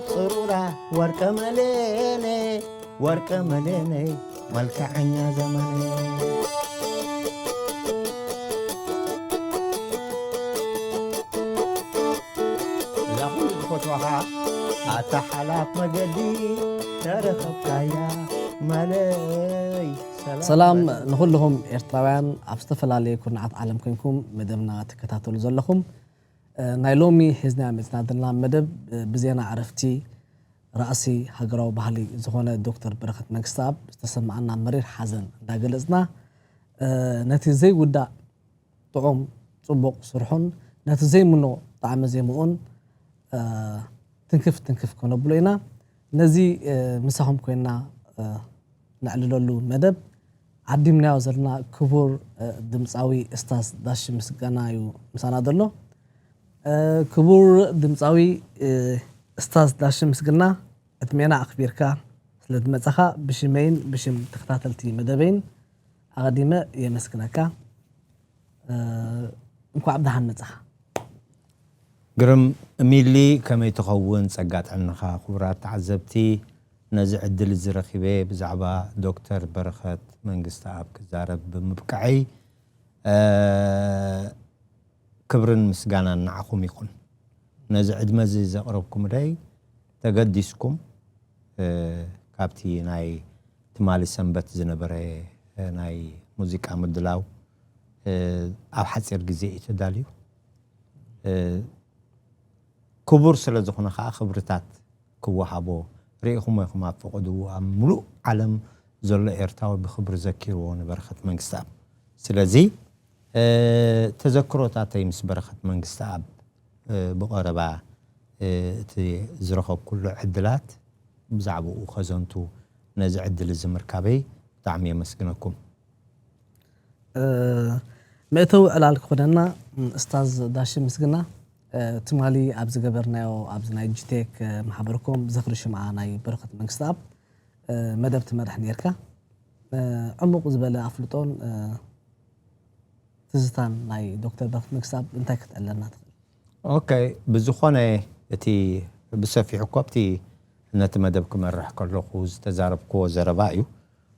ጽሩራ ወርቀ መሌነ፣ ወርቀ መሌነ፣ መልክዐኛ ዘመነ። እዛ ኩሉ ዝፈትዋኻ ኣታ ሓላፍ መገዲ ተረኸብካያ መለይ። ሰላም ሰላም መለይ። ንኹልኹም ኤርትራውያን ኣብ ዝተፈላለየ ኩርናዓት ዓለም ኮንኩም መደብና ትከታተሉ ዘለኹም። እ፣ ናይ ሎሚ ሒዝና መጽና ዘለና መደብ፣ እ፣ ብዜና ዕረፍቲ ራእሲ ሃገራዊ ባህሊ ዝኾነ ዶክተር በረኸት መንግስተኣብ ዝተሰማዓና መሪር ሓዘን እንዳገለጽና፣ እ፣ ነቲ ዘይውዳእ ጥዑም ጽቡቕ ስርሑን ነቲ ዘይምኖ ጣዕመ ዜምኡን፣ እ፣ ትንክፍ ትንክፍ ከነብሎ ኢና። ነዚ፣ እ፣ ምሳኹም ኮይና፣ እ፣ ነዕልለሉ መደብ ዓዲምናዮ ዘለና ክቡር፣ እ፣ ድምጻዊ እስታዝ ዳሺ ምስጋና እዩ ምሳና ዘሎ። እ፣ ክቡር ድምጻዊ፣ እ፣ እስታዝ ዳሺ ምስግና፣ ዕድሜና ኣኽቢርካ ስለ ዝመጻኻ ብሽመይን ብሽም ተኸታተልቲ መደበይን ኣቐዲመ የመስግነካ። እ፣ እንኳዕ ብደሓን መጻኻ። ግርም ሚሊ፣ ከመይ ትኸውን ጸጋ ጥዕናኻ? ክቡራት ተዓዘብቲ፣ ነዚ ዕድል እዚ ረኺበ ብዛዕባ ዶክተር በረኸት መንግስተኣብ ክዛረብ ብምብቃዐይ፣ እ፣ ክብርን ምስጋናን ንዓኹም ይኹን። ነዚ ዕድመ እዚ ዘቕረብኩምለይ ተገዲስኩም፣ እ፣ ካብቲ ናይ ትማሊ ሰንበት ዝነበረ፣ እ፣ ናይ ሙዚቃ ምድላው፣ እ፣ ኣብ ሓጺር ግዜ እዩ ተዳልዩ። እ፣ ክቡር ስለ ዝኾነ ኸኣ ክብርታት ክወሃቦ ርኢኹሞ ኢኹም። ኣብ ፈቐድኡ ኣብ ምሉእ ዓለም ዘሎ ኤርትራዊ ብኽብሪ ዘኪርዎ ንበረኸት መንግስተኣብ። ስለዚ፣ እ፣ ተዘክሮታተይ ምስ በረኸት መንግስተኣብ፣ እ፣ ብቐረባ፣ እ፣ እቲ ዝረኸብኩሉ ዕድላት ብዛዕባኡ ከዘንቱ ነዚ ዕድል እዚ ምርካበይ ብጣዕሚ የመስግነኩም። እ፣ መእተዊ ዕላል ክኾነና፣ ም፣ እስታዝ ዳሺ ምስግና፣ እ፣ ትማሊ ኣብ ዝገበርናዮ ኣብዚ ናይ ጂቴክ፣ እ፣ ማሕበርኩም ዝኽሪ ሽምዓ ናይ በረኸት መንግስተኣብ፣ እ፣ መደብ ትመርሕ ነይርካ። እ፣ ዕሙቕ ዝበለ ኣፍልጦን፣ እ፣ ትዝታን ናይ ዶክተር በረኸት መንግስተኣብ እንታይ ክትዕለልና ትኽእል? ኦኬ፣ ብዝኾነ እቲ ብሰፊሑ እኮ ኣብቲ ነቲ መደብ ክመርሕ ከለኹ ዝተዛረብክዎ ዘረባ እዩ።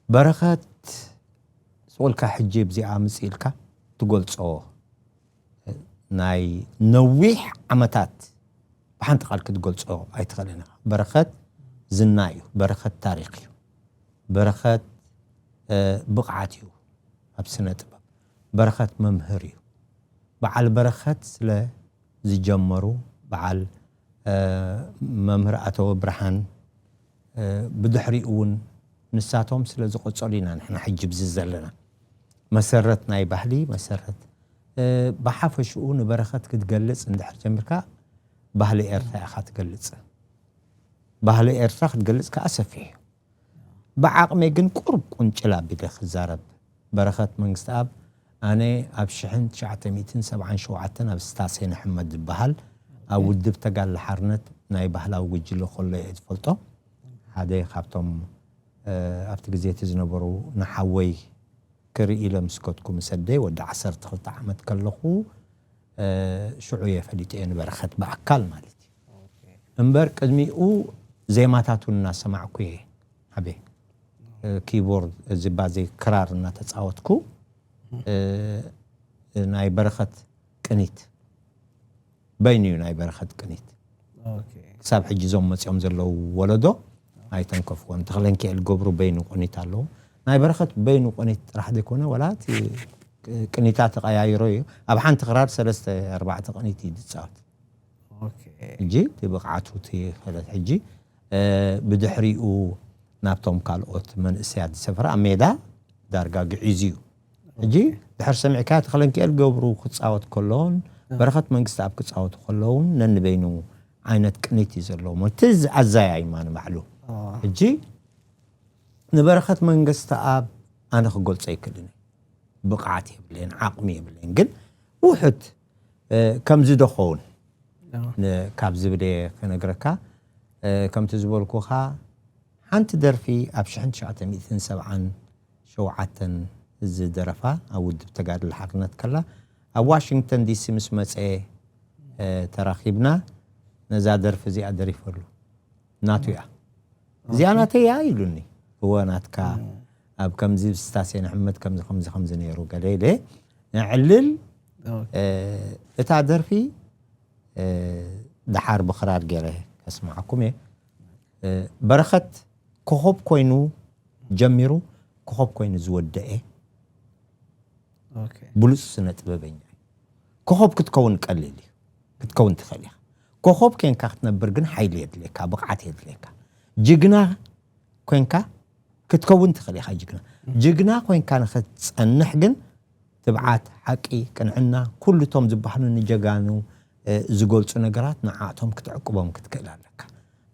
በረኸት ስቕ ኢልካ ሕጂ ኣብዚኣ ምጽእ ኢልካ ትገልጾ ናይ ነዊሕ ዓመታት ብሓንቲ ቃል ክትገልጾ ኣይትኽእልን ኢኻ። በረኸት ዝና እዩ፣ በረኸት ታሪኽ እዩ፣ በረኸት፣ እ፣ ብቕዓት እዩ ኣብ ስነ ጥበብ፣ በረኸት መምህር እዩ። በዓል በረኸት ስለ ዝጀመሩ፣ በዓል፣ እ፣ መምህር ኣተወ ብርሃን፣ እ፣ ብድሕሪኡ እውን ንሳቶም ስለ ዝቐጸሉ ኢና ንሕና ሕጂ ብዚ ዘለና። መሰረት ናይ ባህሊ፣ መሰረት፣ እ፣ ብሓፈሽኡ ንበረኸት ክትገልጽ እንድሕር ጀሚርካ፣ ባህሊ ኤርትራ ኢኻ ትገልጽ። ባህሊ ኤርትራ ክትገልጽ ከኣ ሰፊሕ እዩ። ብዓቕመይ ግን ቁሩብ ቁንጭል ኣቢለ ክዛረብ። በረኸት መንግስተኣብ፣ ኣነ ኣብ ሽሕን ትሽዓተ ሚእትን ሰብዓን ሸውዓተን ኣብ ስታሴ ንሕመድ ዝበሃል ኣብ ውድብ ተጋድሎ ሓርነት ናይ ባህላዊ ጉጅለ ከሎ እየ ዝፈልጦ። ሓደ ካብቶም፣ እ፣ ኣብቲ ግዜ እቲ ዝነበሩ ንሓወይ ክርኢ ኢለ ምስ ከድኩ ምስ ኣደይ ወዲ ዓሰርተ ክልተ ዓመት ከለኹ፣ እ፣ ሽዑ እየ ፈሊጠዮ ንበረኸት ብኣካል ማለት እዩ። እምበር ቅድሚኡ ዜማታት እውን እናሰማዕኩ እየ ዓብየ። እ፣ ኪቦርድ፣ ዝባዜ ክራር እናተጻወትኩ፣ እ፣ ናይ በረኸት ቅኒት በይኑ እዩ ናይ በረኸት ቅኒት። ኦኬ። ክሳብ ሕጂ እዞም መጺኦም ዘለዉ ወለዶ ኣይተንከፍዎን። ተኽለንኪኤል ገብሩ በይኑ ቅኒት ኣለዎ። ናይ በረኸት በይኑ ቅኒት ጥራሕ ዘይኮነ፣ ዋላ እቲ ቅኒታ ተቐያይሮ እዩ። ኣብ ሓንቲ ክራር ሰለስተ ኣርባዕተ ቅኒት እዩ ዝጻወት። ኦኬ። ሕጂ እቲ ብቕዓቱ እቲ ክእለት ሕጂ፣ እ፣ ብድሕሪኡ ናብቶም ካልኦት መንእሰያት ዝሰፈረ ኣብ ሜዳ ዳርጋ ግዒዙ እዩ። ሕጂ ድሕር ሰሚዕካ ተኽለንኪኤል ገብሩ ክጻወት ከሎን በረኸት መንግስተኣብ ክጻወቱ ከለውን ነንበይኑ ዓይነት ቅኒት እዩ ዘለዎም። እቲ ዝ-፣ ኣዛያይማ ንባዕሉ። ኣዋ። ሕጂ ንበረኸት መንግስተኣብ ኣነ ክገልጾ ኣይክእልን እየ። ብቕዓት የብለይን፣ ዓቕሚ የብለይን። ግን ውሑድ፣ እ፣ ከምዚ ዶ ኸውን? ኣዋ። ን-፣ ካብ ዝብል እየ ክነግረካ። እ፣ ከምቲ ዝበልኩኻ ሓንቲ ደርፊ ኣብ ሽሕን ትሽዓተ ሚእትን ሰብዓን ሸውዓተን ዝደረፋ ኣብ ውድብ ተጋድሎ ሓርነት ከላ ኣብ ዋሽንግተን ዲሲ ምስ መጸ፣ እ፣ ተራኺብና ነዛ ደርፊ እዚኣ ደሪፈሉ። ናቱ እያ። እዚኣ ናተይ እያ ኢሉኒ። እወ ናትካ፣ ኣብ ከምዚ ስታሴ ንሕመድ ከምዚ ከምዚ ከምዚ ነይሩ ገለ ኢለ ነዕልል። ኦኬ። እ፣ እታ ደርፊ፣ እ፣ ደሓር ብኽራር ገይረ ከስምዓኩም እየ። እ፣ በረኸት ኮኸብ ኮይኑ ጀሚሩ፣ ኮኸብ ኮይኑ ዝወደአ ኦኬ። ብሉፅ ስነ ጥበበኛ እዩ። ኮኸብ ክትከውን ቀሊል እዩ። ክትከውን ትኽእል ኢኻ። ኮኸብ ኬንካ ክትነብር ግን ሓይሊ የድልየካ፣ ብቕዓት የድልየካ። ጅግና ኮንካ ክትከውን ትኽእል ኢኻ። ጅግና ጅግና ኮንካ ንኽትፀንሕ ግን ትብዓት፣ ሓቂ፣ ቅንዕና፣ ኩሉ እቶም ዝበሃሉ ንጀጋኑ እ፣ ዝገልፁ ነገራት ንዓቶም ክትዕቅቦም ክትክእል ኣለካ።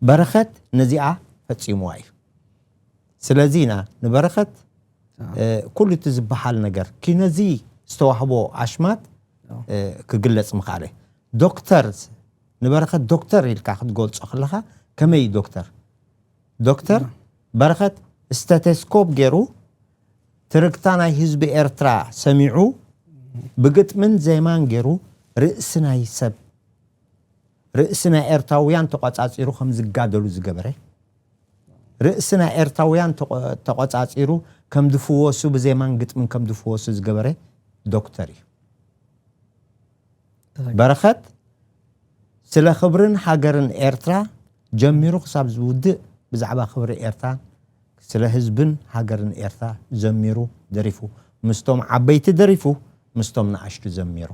በረኸት ነዚኣ ፈፂምዋ እዩ። ስለዚ ኢና ንበረኸት እ፣ ኩሉ እቲ ዝበሃል ነገር ኪነዚ ዝተዋህቦ ኣሽማት እ፣ ክግለፅ ምኽኣለ። ዶክተር ንበረኸት ዶክተር ኢልካ ክትገልፆ ከለኻ ከመይ እዩ ዶክተር? ዶክተር በረኸት ስቴቴስኮፕ ገይሩ ትርግታ ናይ ህዝቢ ኤርትራ ሰሚዑ ብግጥምን ዜማን ገይሩ ርእሲ ናይ ሰብ ርእሲ ናይ ኤርትራውያን ተቆጻጺሩ ከም ዝጋደሉ ዝገበረ ርእሲ ናይ ኤርትራውያን ተቆ- ተቆጻጺሩ ከም ዝፍወሱ ብዜማን ግጥምን ከም ዝፍወሱ ዝገበረ ዶክተር እዩ። በረኸት ስለ ክብርን ሃገርን ኤርትራ ጀሚሩ ክሳብ ዝውድእ ብዛዕባ ክብሪ ኤርትራ ስለ ህዝብን ሃገርን ኤርትራ ዘሚሩ ደሪፉ ምስቶም ዓበይቲ ደሪፉ ምስቶም ንኣሽቱ ዘሚሩ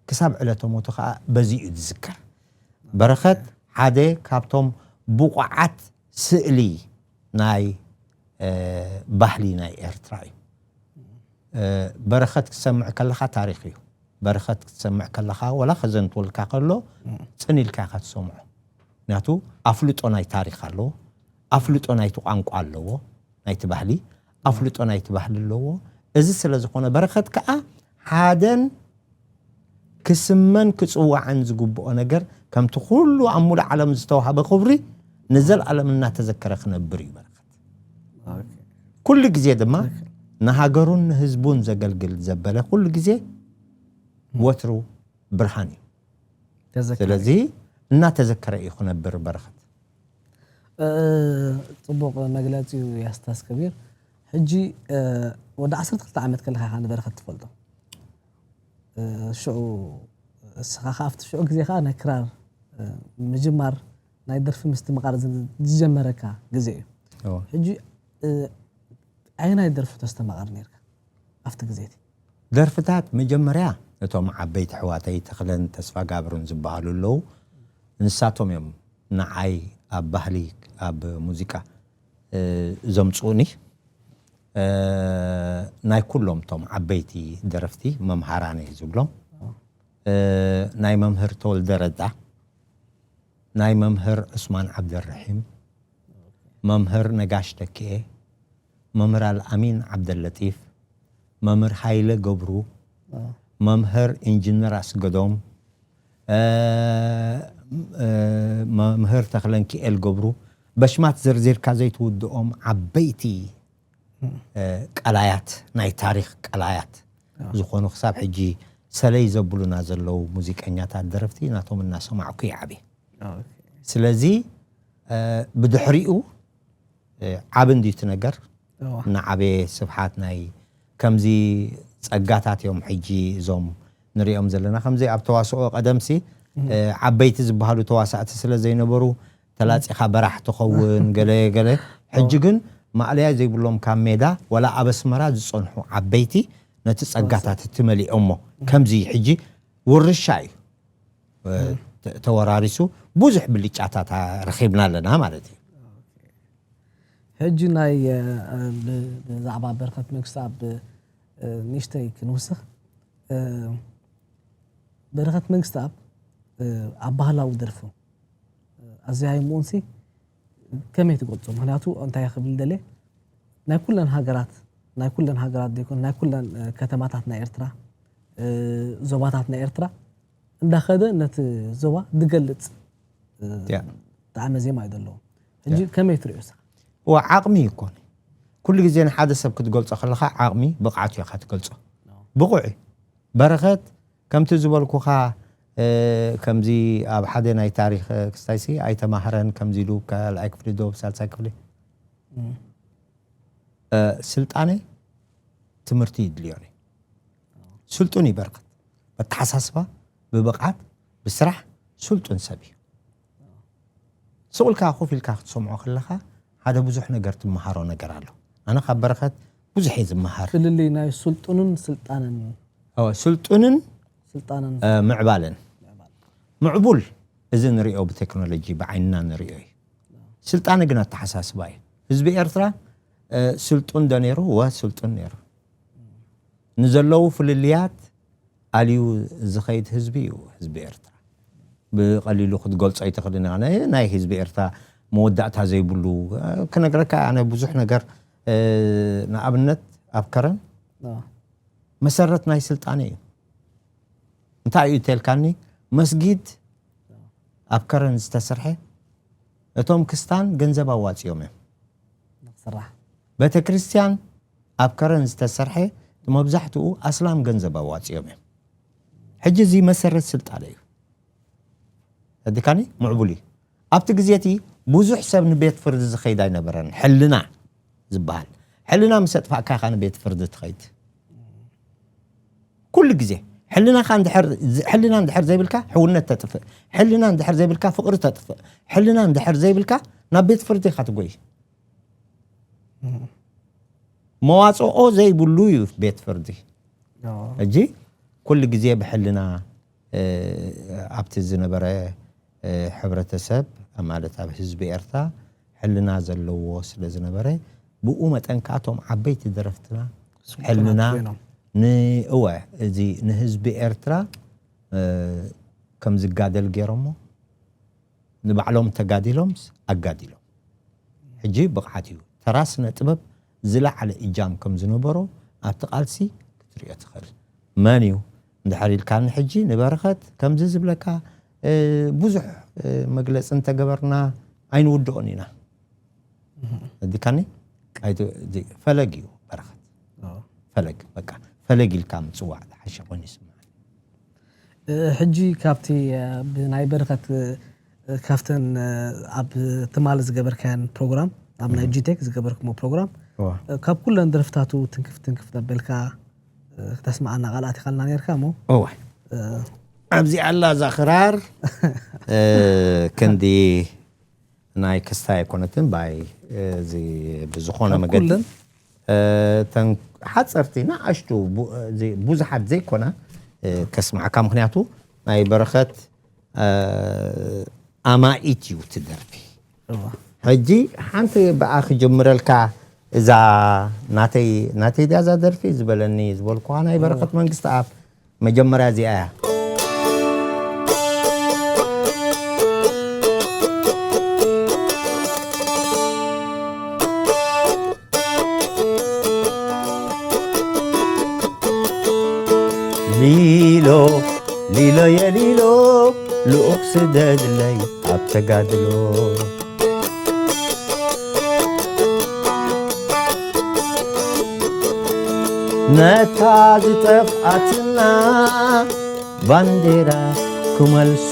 ክሳብ ዕለተ ሞቱ ከዓ በዚ እዩ ዝዝከር። በረኸት ሓደ ካብቶም ብቑዓት ስእሊ ናይ እ፣ ባህሊ ናይ ኤርትራ እዩ። እ፣ በረኸት ክትሰምዕ ከለኻ ታሪኽ እዩ። በረኸት ክትሰምዕ ከለኻ ወላ ከዘንትወልካ ከሎ ጽን ኢልካ ኢኻ ትሰምዖ። ምክንያቱ ኣፍልጦ ናይ ታሪኽ ኣለዎ፣ ኣፍልጦ ናይቲ ቋንቋ ኣለዎ፣ ናይቲ ባህሊ ኣፍልጦ ናይቲ ባህሊ ኣለዎ። እዚ ስለ ዝኾነ በረኸት ከዓ ሓደን ክስመን ክጽዋዕን ዝግብኦ ነገር ከምቲ ኩሉ ኣብ ሙሉእ ዓለም ዝተዋህበ ክብሪ ንዘለኣለም እናተዘከረ ክነብር እዩ በረኸት። ኩሉ ግዜ ድማ ንሃገሩን ንህዝቡን ዘገልግል ዘበለ ኩሉ ግዜ ወትሩ ብርሃን እዩ። ተዘከረ። ስለዚ እናተዘከረ እዩ ክነብር በረኸት። እ፣ ጽቡቕ መግለጺ እዩ ያስታስ ከቢር። ሕጂ እ፣ ወዲ ዓሰርተ ክልተ ዓመት ከለኻ ኢኻ ንበረኸት ትፈልጦ። እ፣ ሽዑ እስኻ ከኣ ኣብቲ ሽዑ ግዜ ከኣ ናይ ክራር እ፣ ምጅማር ናይ ደርፊ ምስትምቓር ዝ- ዝጀመረካ ግዜ እዩ። ሕጂ እ፣ ኣየናይ ደርፊ ተስተማቐር ነርካ ኣብቲ ግዜ እቲ? ደርፍታት መጀመርያ እቶም ዓበይቲ ኣሕዋተይ ተኽለን ተስፋጋብርን ዝበሃሉ ኣለዉ። ንሳቶም እዮም ንዓይ ኣብ ባህሊ ኣብ ሙዚቃ እ፣ ዘምጽኡኒ። እ፣ ናይ ኩሎም እቶም ዓበይቲ ደረፍቲ መምሃራነ ዝብሎም እ፣ ናይ መምህር ተወልደ ረዳ፣ ናይ መምህር ዑስማን ዓብደልረሒም፣ መምህር ነጋሽ ተኪኤ፣ መምህር ኣልኣሚን ዓብደለጢፍ፣ መምህር ሃይለ ገብሩ፣ መምህር ኢንጂነር ኣስገዶም፣ እ፣ እ፣ መምህር ተኽለንኪኤል ገብሩ፣ በሽማት ዘርዚርካ ዘይትውድኦም ዓበይቲ እ፣ ቀላያት ናይ ታሪኽ ቀላያት ዝኾኑ ክሳብ ሕጂ ሰለይ ዘብሉና ዘለዉ ሙዚቀኛታት ደረፍቲ ናቶም እናሰማዕኩ ይዓብየ። ስለዚ እ፣ ብድሕሪኡ እ፣ ዓቢ እንድዩ እቲ ነገር። እዋ። እናዓበየ ስብሓት ናይ ከምዚ ጸጋታት እዮም ሕጂ እዞም ንሪኦም ዘለና። ከምዚ ኣብ ተዋስኦ ቀደምሲ እ፣ ዓበይቲ ዝበሃሉ ተዋሳእቲ ስለ ዘይነበሩ ተላጺኻ በራሕ ትኸውን ገለ ገለ። ሕጂ ግን ማእለያ ዘይብሎም ካብ ሜዳ ዋላ ኣብ ኣስመራ ዝጸንሑ ዓበይቲ ነቲ ጸጋታት እቲ መሊኦሞ ከምዚ ሕጂ ውርሻ እዩ እ፣ ተ- ተወራሪሱ ብዙሕ ብልጫታት ኣ- ረኺብና ኣለና ማለት እዩ። ሕጂ ናይ እ፣ ብ- ብዛዕባ በረኸት መንግስትኣብ እ፣ ንእሽተይ ክንውስኽ እ፣ በረኸት መንግስትኣብ እ፣ ኣብ ባህላዊ ደርፉ እ፣ ኣዝያ ይምኡንሲ ከመይ ትገልጾ? ምክንያቱ እንታይ ክብል ደልየ ናይ ኩለን ሃገራት ናይ ኩለን ሃገራት ዘይኮነ ናይ ኩለን እ፣ ከተማታት ናይ ኤርትራ እ፣ ዞባታት ናይ ኤርትራ እንዳኸደ ነቲ ዞባ ዝገልጽ እ፣ ያ። ጣዕመ ዜማ እዩ ዘለዎ። ሕጂ ከመይ ትሪኦ ንስኻ? ዋ ዓቕሚ ይኮን ኩሉ ግዜ ንሓደ ሰብ ክትገልጾ ከለኻ ዓቕሚ ብቕዓቱ ኢኻ ትገልጾ። ብቑዕ እዩ። በረኸት ከምቲ ዝበልኩኻ ከምዚ ኣብ ሓደ ናይ ታሪኽ ክስታይሲ ኣይተማህረን ከምዚ ኢሉ ካልኣይ ክፍሊ ዶ ሳልሳይ ክፍሊ ስልጣነ ትምህርቲ ይድልዮን እዩ። ስልጡን ይበርክት በተሓሳስባ ብብቕዓት ብስራሕ ስልጡን ሰብ እዩ። ስቕ ኢልካ ኮፍ ኢልካ ክትሰምዖ ከለኻ ሓደ ብዙሕ ነገር ትመሃሮ ነገር ኣሎ። ኣነ ካብ በረኸት ብዙሕ እየ ዝመሃር። ፍልልይ ናይ ስልጡንን ስልጣንን እወ፣ ስልጡንን ስልጣንን እ፣ ምዕባልን ምዕቡል እዚ ንሪኦ ብቴክኖሎጂ ብዓይንና ንሪኦ እዩ። ስልጣነ ግን ኣተሓሳስባ እዩ። ህዝቢ ኤርትራ እ፣ ስልጡን ዶ ነይሩ? ወ ስልጡን ነይሩ። ንዘለዉ ፍልልያት ኣልዩ ዝኸይድ ህዝቢ እዩ ህዝቢ ኤርትራ። ብቐሊሉ ክትገልጾ ኣይትኽእልን ኢኻ። ናይ ህዝቢ ኤርትራ መወዳእታ ዘይብሉ ክነግረካ ኣነ ብዙሕ ነገር ንኣብነት ኣብ ከረን መሰረት ናይ ስልጣነ እዩ። እንታይ እዩ ተልካኒ? መስጊድ ኣብ ከረን ዝተሰርሐ እቶም ክስታን ገንዘብ ኣዋፂኦም እዮም። ቤተክርስትያን ኣብ ከረን ዝተሰርሐ እቲ መብዛሕትኡ ኣስላም ገንዘብ ኣዋፂኦም እዮም። ሕጂ እዚ መሰረት ስልጣነ እዩ። ተረዲእካኒ? ምዕቡል እዩ። ኣብቲ ግዜ እቲ ብዙሕ ሰብ ንቤት ፍርዲ ዝኸይድ ኣይነበረን። ሕልና ዝበሃል ሕልና ምስ ኣጥፋእካ ኢኻ ንቤት ፍርዲ ትኸይድ። ኩሉ ግዜ ሕልናኻ እንድሕር ሕልና እንድሕር ዘይብልካ ሕውነት ተጥፍእ፣ ሕልና እንድሕር ዘይብልካ ፍቕሪ ተጥፍእ፣ ሕልና እንድሕር ዘይብልካ ናብ ቤት ፍርዲ ኢኻ ትጎይ። መዋፅኦ ዘይብሉ እዩ ቤት ፍርዲ። ሕጂ ኩሉ ግዜ ብሕልና ኣብቲ ዝነበረ ሕብረተሰብ ማለት ኣብ ህዝቢ ኤርትራ ሕልና ዘለዎ ስለ ዝነበረ ብኡ መጠን ከዓ እቶም ዓበይቲ ደረፍትና ሕልና እወ እዚ ንህዝቢ ኤርትራ ከም ዝጋደል ገይሮሞ ንባዕሎም ተጋዲሎምስ ኣጋዲሎም። ሕጂ ብቕዓት እዩ። ተራ ስነ ጥበብ ዝለዓለ እጃም ከም ዝነበሮ ኣብቲ ቃልሲ ክትሪኦ ትኽእል። መን እዩ እንድሕር ኢልካኒ ሕጂ ንበረኸት ከምዚ ዝብለካ ብዙሕ መግለፂ እንተገበርና ኣይንውድኦን ኢና። እዲካኒ ፈለግ እዩ በረኸት ፈለግ በቃ ፈለግ ኢልካ ምፅዋዕ ዝሓሸ ኮይኑ ይስምዓኒ። ሕጂ ካብቲ ብናይ በረኸት ካብተን ኣብ ትማሊ ዝገበርካያን ፕሮግራም ኣብ ናይ ጂቴክ ዝገበርክሞ ፕሮግራም ካብ ኩለን ደርፍታቱ ትንክፍ ትንክፍ ተበልካ ክተስምዓና ቃል ኣቲኻልና ነርካ እሞ እዋ ኣብዚ ኣላ እዛ ክራር ክንዲ ናይ ክስታይ ኣይኮነትን ባይ እዚ ብዝኾነ መገዲ ተን ሓፀርቲ ንኣሽቱ ብዙሓት ዘይኮና ከስማዕካ ምክንያቱ ናይ በረኸት ኣማኢት እዩ ትደርፊ ሕጂ ሓንቲ ብኣ ክጅምረልካ እዛ ናተይ ናተይ ድያ እዛ ደርፊ ዝበለኒ ዝበልኩዋ ናይ በረኸት መንግስቲ ኣብ መጀመርያ እዚኣ እያ። ሊሎ ሊሎ የሊሎ ልኡኽ ስደድለይ ኣብ ተጋድሎ ነታ ዝጠፍኣትና ባንዴራ ክመልሱ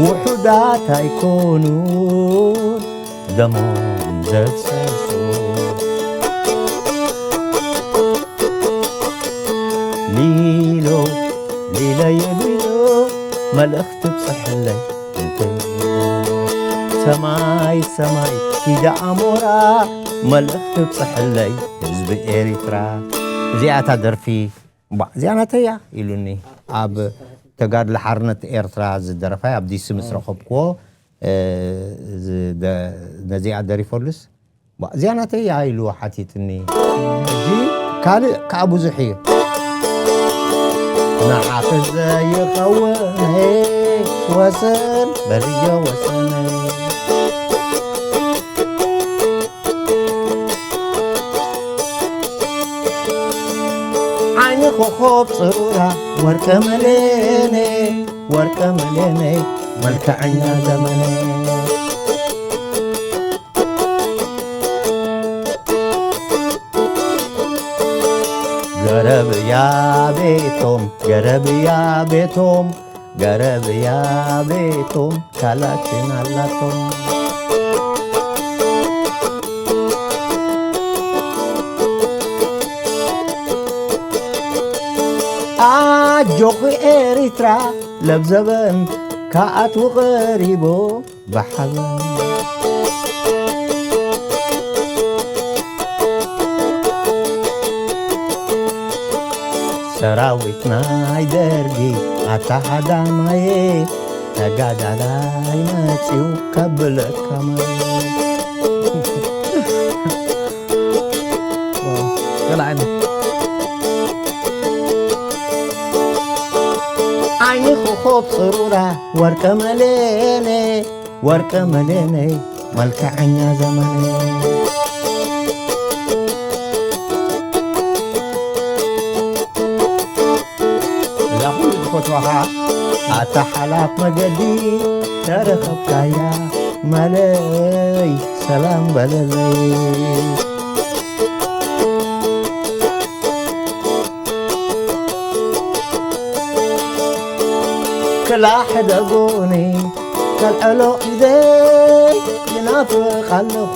ውሑዳት ኣይኮኑን ደሞም ዘፍሰሱ ሊሎ ሊለየ ሊሎ መልእኽቲ ብፅሐለይ ሰማይ ሰማይ ኪዳ ኣሞራ መልእኽቲ ብፅሐለይ ህዝቢ ኤሪትራ እዚኣታ ደርፊ እዚኣ ናተያ ኢሉኒ ኣብ ተጋድሎ ሓርነት ኤርትራ ዝደረፋይ ኣብ ዲሲ ምስ ረኸብክዎ ነዚኣ ደሪፈሉስ እዚኣ ናተያ ኢሉ ሓቲትኒ ሕጂ ካልእ ከዓ ብዙሕ እዩ ንዓኺ ዘይኸውን ወሰን በልዮ ወሰን ዓይኒ ኮኾብ ፁራ ወርቀ መሌነ ወርቀ መሌነ መልክዐኛ ዘመነ ገረብያ ቤቶም፣ ገረብያ ቤቶም፣ ገረብያ ቤቶም፣ ካላችን ኣላቶም። ኣጆኺ ኤሪትራ፣ ለብዘበን፣ ካኣትዉ ቀሪቦ፣ ብሓበን። ሰራዊት ናይ ደርጊ ኣታ ሓዳማየ፣ ተጋዳላይ መጺኡ ከብለካ ማየ። ዋው፣ ገለ ዓይነት። ዓይኒ ኮኾብ ጽሩራ ወርቀ መሌነ፣ ወርቀ መሌነ፣ መልክዐኛ ዘመነ። እዛ ኩሉ ዝፈትዋኻ ኣታ ሓላፍ መገዲ ተረኸብካያ፣ መለይ ሰላም በለለይ። ክላሕ ደጎኒ ከልዕሎ ኢደይ፣ ይናፍቕ ኣለኹ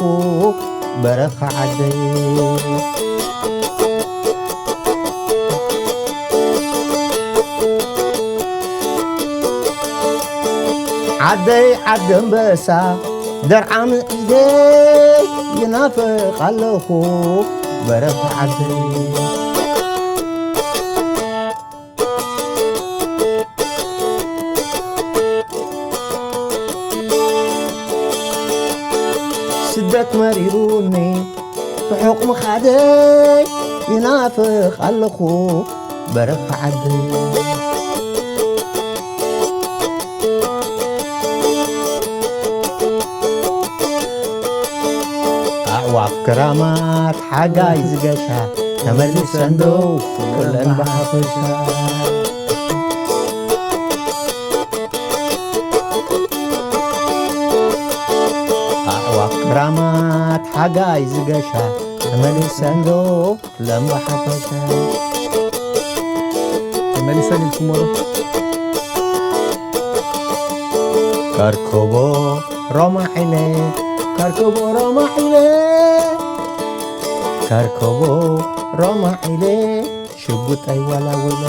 በረኻ ዓደይ። ዓደይ ዓዲ ኣንበሳ ደርዓም ኢደይ፣ ይናፍቕ ኣለኹ በረኻ ዓደይ። ስደት መሪሩኒ ርሑቕ ምኻደይ፣ ይናፍቕ ኣለኹ በረኻ ዓደይ። ኣዕዋፍ ክራማት ሓጋይ ዝገሻ፣ ተመሊሰን ዶ ኩለን ብሓፈሻ? ኣዕዋፍ ክራማት ሓጋይ ዝገሻ፣ ተመሊሰን ዶ ኩለን ብሓፈሻ? ተመሊሰን ኢልኩሞ ዶ? ከርክቦ ሮማዒለ፣ ከርክቦ ሮማዒለ፣ ከርክቦ ሮማዒለ፣ ሽጉጠይ ወላውለ።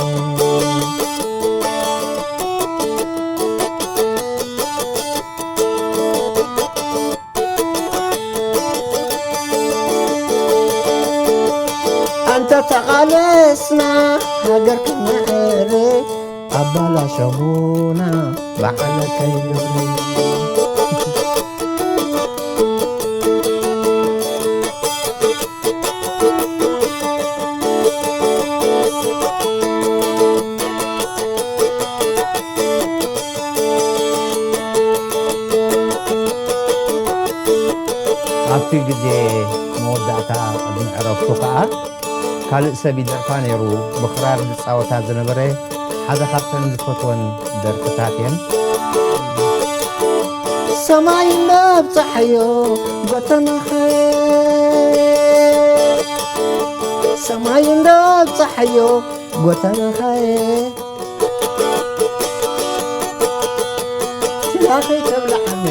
ኣንታ ተቓለስና ሃገር ክነዕሪ፣ ኣባላሸዉና ብዓለተይ ግብሪ። ኣብቲ ግዜ መወዳእታ ቅድሚ ዕረፍቱ ከኣ ካልእ ሰብ ይደርፋ ነይሩ፣ ብኽራር ዝጻወታ ዝነበረ ሓደ ካብተን ዝፈትወን ደርፍታት እየን። ሰማይ እናብጻሓዮ ጎተናኸ፣ ሰማይ እናብጻሓዮ ጎተናኸ፣ ሽላ ከይተብልዓኒ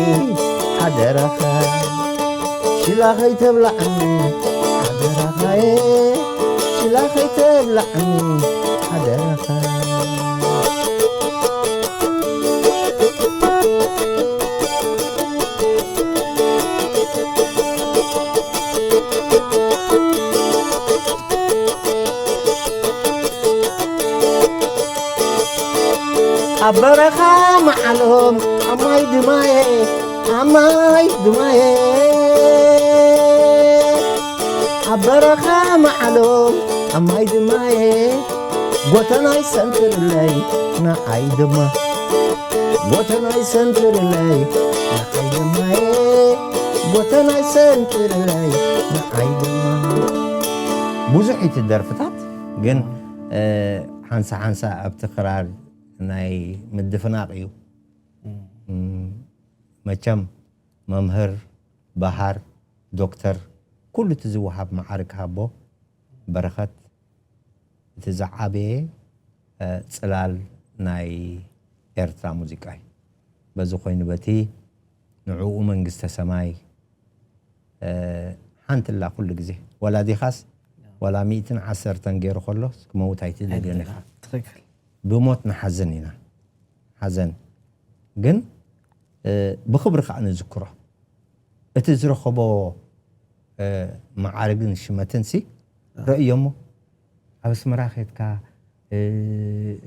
ሓደራኻ፣ ሽላ ከይተብልዓኒ ሓደራኻየ፣ ሽላ ከይተብልዓኒ ሓደራኻ። ኣብ በረኻ መዓሎም ኣብ ማይ ድማየ፣ ኣብ ማይ ድማየ፣ ኣብ በረኻ መዓሎም ኣብ ማይ ድማየ፣ ጎተናይ ሰንትርለይ ንዓይ ድማ፣ ጎተናይ ሰንትርለይ ንዓይ ድማየ፣ ጎተናይ ሰንትርለይ ንዓይ ድማ። ብዙሕ እዩ እቲ ደርፍታት፣ ግን፣ እ፣ ሓንሳ ሓንሳ ኣብቲ ክራር ናይ ምድፍናቕ እዩ። እም፣ መቸም መምህር፣ በሃር፣ ዶክተር፣ ኩሉ እቲ ዝወሃብ መዓርግ ሃቦ በረኸት እቲ ዝዓበየ ጽላል ናይ ኤርትራ ሙዚቃ እዩ። በዚ ኮይኑ በቲ ንዕኡ መንግስተ ሰማይ ሓንትላ ኩሉ ግዜ ዋላ ዲኻስ ዋላ ሚእትን ዓሰርተን ገይሩ ከሎ ክመውት ኣይትደልዮን ኢኻ። ትኽክል። ብሞት ንሓዘን ኢና ሓዘን ግን ብኽብሪ ከዓ ንዝክሮ። እቲ ዝረኸቦ መዓርግን ሽመትን ሲ ረእዮሞ ኣብ ኣስመራ ኬድካ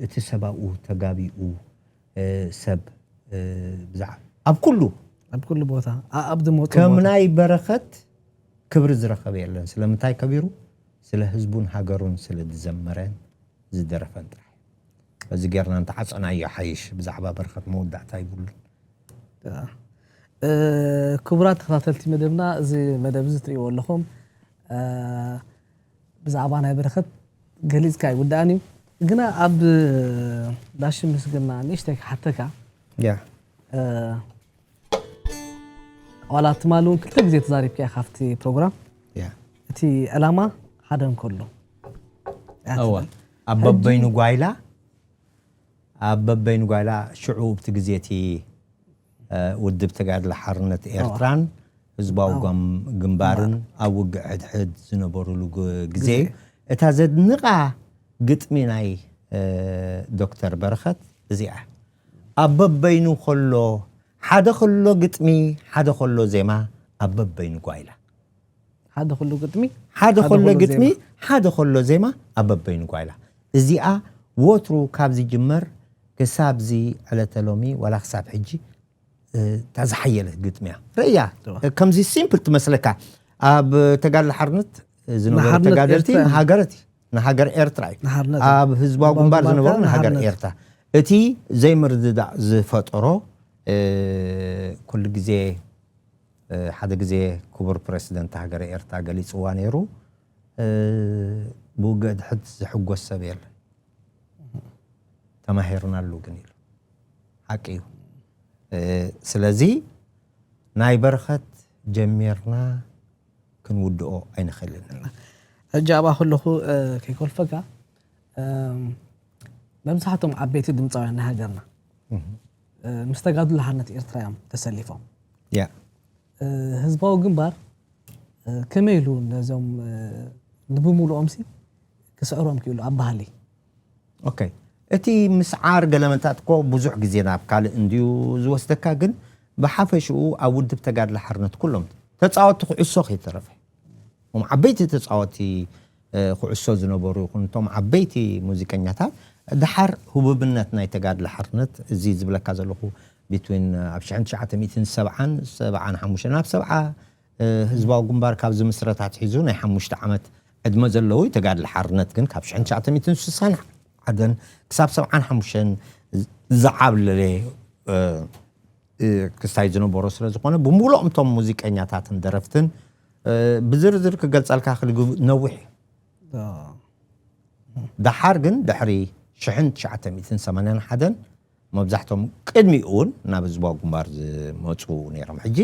እቲ ሰብ ኣብኡ ተጋቢኡ ሰብ ብዛዕባ ኣብ ኩሉ ኣብ ኩሉ ቦታ ኣብ ዝመፁ ከም ናይ በረኸት ክብሪ ዝረኸበ የለን። ስለምንታይ ከቢሩ? ስለ ህዝቡን ሃገሩን ስለ ዝዘመረን ዝደረፈን ጥራሕ። በዚ ጌርና እንተዓፀናዮ ሓይሽ። ብዛዕባ በረኸት መወዳእታ ይብሉን። ክቡራት ተኸታተልቲ መደብና፣ እዚ መደብ እዚ ትሪእዎ ኣለኹም። ብዛዕባ ናይ በረኸት ገሊፅካ ኣይውዳእን እዩ። ግና ኣብ ዳሽ ምስግና ንእሽተይ ክሓተካ። ያ ዋላ ትማሊ እውን ክልተ ግዜ ተዛሪብካ ኢኻ ኣብቲ ፕሮግራም። ያ እቲ ዕላማ ሓደ እንከሎ እወ ኣብ በበይኑ ጓይላ ኣብ በበይኑ ጓይላ ሽዑ ኣብቲ ግዜ እቲ ውድብ ተጋድሎ ሓርነት ኤርትራን ህዝባዊ ግንባርን ኣብ ውግእ ሕድሕድ ዝነበሩሉ ግዜ እዩ። እታ ዘድንቓ ግጥሚ ናይ ዶክተር በረኸት እዚኣ ኣብ በበይኑ ከሎ ሓደ ከሎ ግጥሚ ሓደ ከሎ ዜማ ኣብ በበይኑ ጓይላ ሓደ ኩሉ ግጥሚ ሓደ ከሎ ግጥሚ ሓደ ከሎ ዜማ ኣብ በበይኑ ጓይላ እዚኣ ወትሩ ካብ ዝጅመር ክሳብ ዚ ዕለተ ሎሚ ዋላ ክሳብ ሕጂ እታ ዝሓየለት ግጥሚ እያ። ርእያ ከምዚ ሲምፕል ትመስለካ። ኣብ ተጋድሎ ሓርነት ዝነበሩ ተጋደልቲ ንሃገር ኤርትራ እዩ። ኣብ ህዝባዊ ግንባር ዝነበሩ ንሃገር ኤርትራ። እቲ ዘይምርድዳእ ዝፈጠሮ ኩሉ ግዜ ሓደ ግዜ ክቡር ፕረሲደንት ሃገረ ኤርትራ ገሊፅዋ ነይሩ። ብውግእ ድሕድ ዝሕጎስ ሰብ የለን። ተማሂርናሉ ግን ኢሉ ሓቂ እዩ። ስለዚ ናይ በረኸት ጀሚርና ክንውድኦ ኣይንኽእልን። ሕጂ ኣብኣ ከለኹ ከይኮልፈካ መብዛሕቶም ዓበይቲ ድምፃውያን ናይ ሃገርና ምስ ተጋድሎ ሓርነት ኤርትራ እዮም ተሰሊፎም። ያ ህዝባዊ ግንባር ከመይ ኢሉ ነዞም ንብምሉኦም ሲ ክስዕሮም ክኢሉ ኣብ ባህሊ ኦኬ። እቲ ምስዓር ገለመታት እኮ ብዙሕ ግዜ ናብ ካልእ እንድዩ ዝወስደካ፣ ግን ብሓፈሽኡ ኣብ ውድብ ተጋድሎ ሓርነት ኩሎም ተፃወትቲ ኩዕሶ ከይተረፈ እም ዓበይቲ ተፃወትቲ ኩዕሶ ዝነበሩ ይኹን እቶም ዓበይቲ ሙዚቀኛታት ድሓር ህቡብነት ናይ ተጋድሎ ሓርነት እዚ ዝብለካ ዘለኹ ቢትዊን ኣብ ሽሕን ትሽዓተ ሚእትን ሰብዓን ሰብዓን ሓሙሽተን ናብ ሰብዓ ህዝባዊ ግንባር ካብ ዝምስረት ኣትሒዙ ናይ ሓሙሽተ ዓመት ዕድመ ዘለዉ ተጋድሎ ሓርነት ግን ካብ ሽሕን ትሽዓተ ሚእትን ስሳን ሓደን ክሳብ ሰብዓን ሓሙሽተን ዝዓብለለ ክስታይ ዝነበሮ ስለ ዝኾነ ብምሉኦም እቶም ሙዚቀኛታትን ደረፍትን ብዝርዝር ክገልጸልካ ክልግ ነዊሕ እዩ። ደሓር ግን ድሕሪ ሽሕን ትሽዓተ ሚእትን ሰማንያን ሓደን መብዛሕቶም ቅድሚኡ እውን ናብ ህዝባዊ ግንባር ዝመፁ ነይሮም። ሕጂ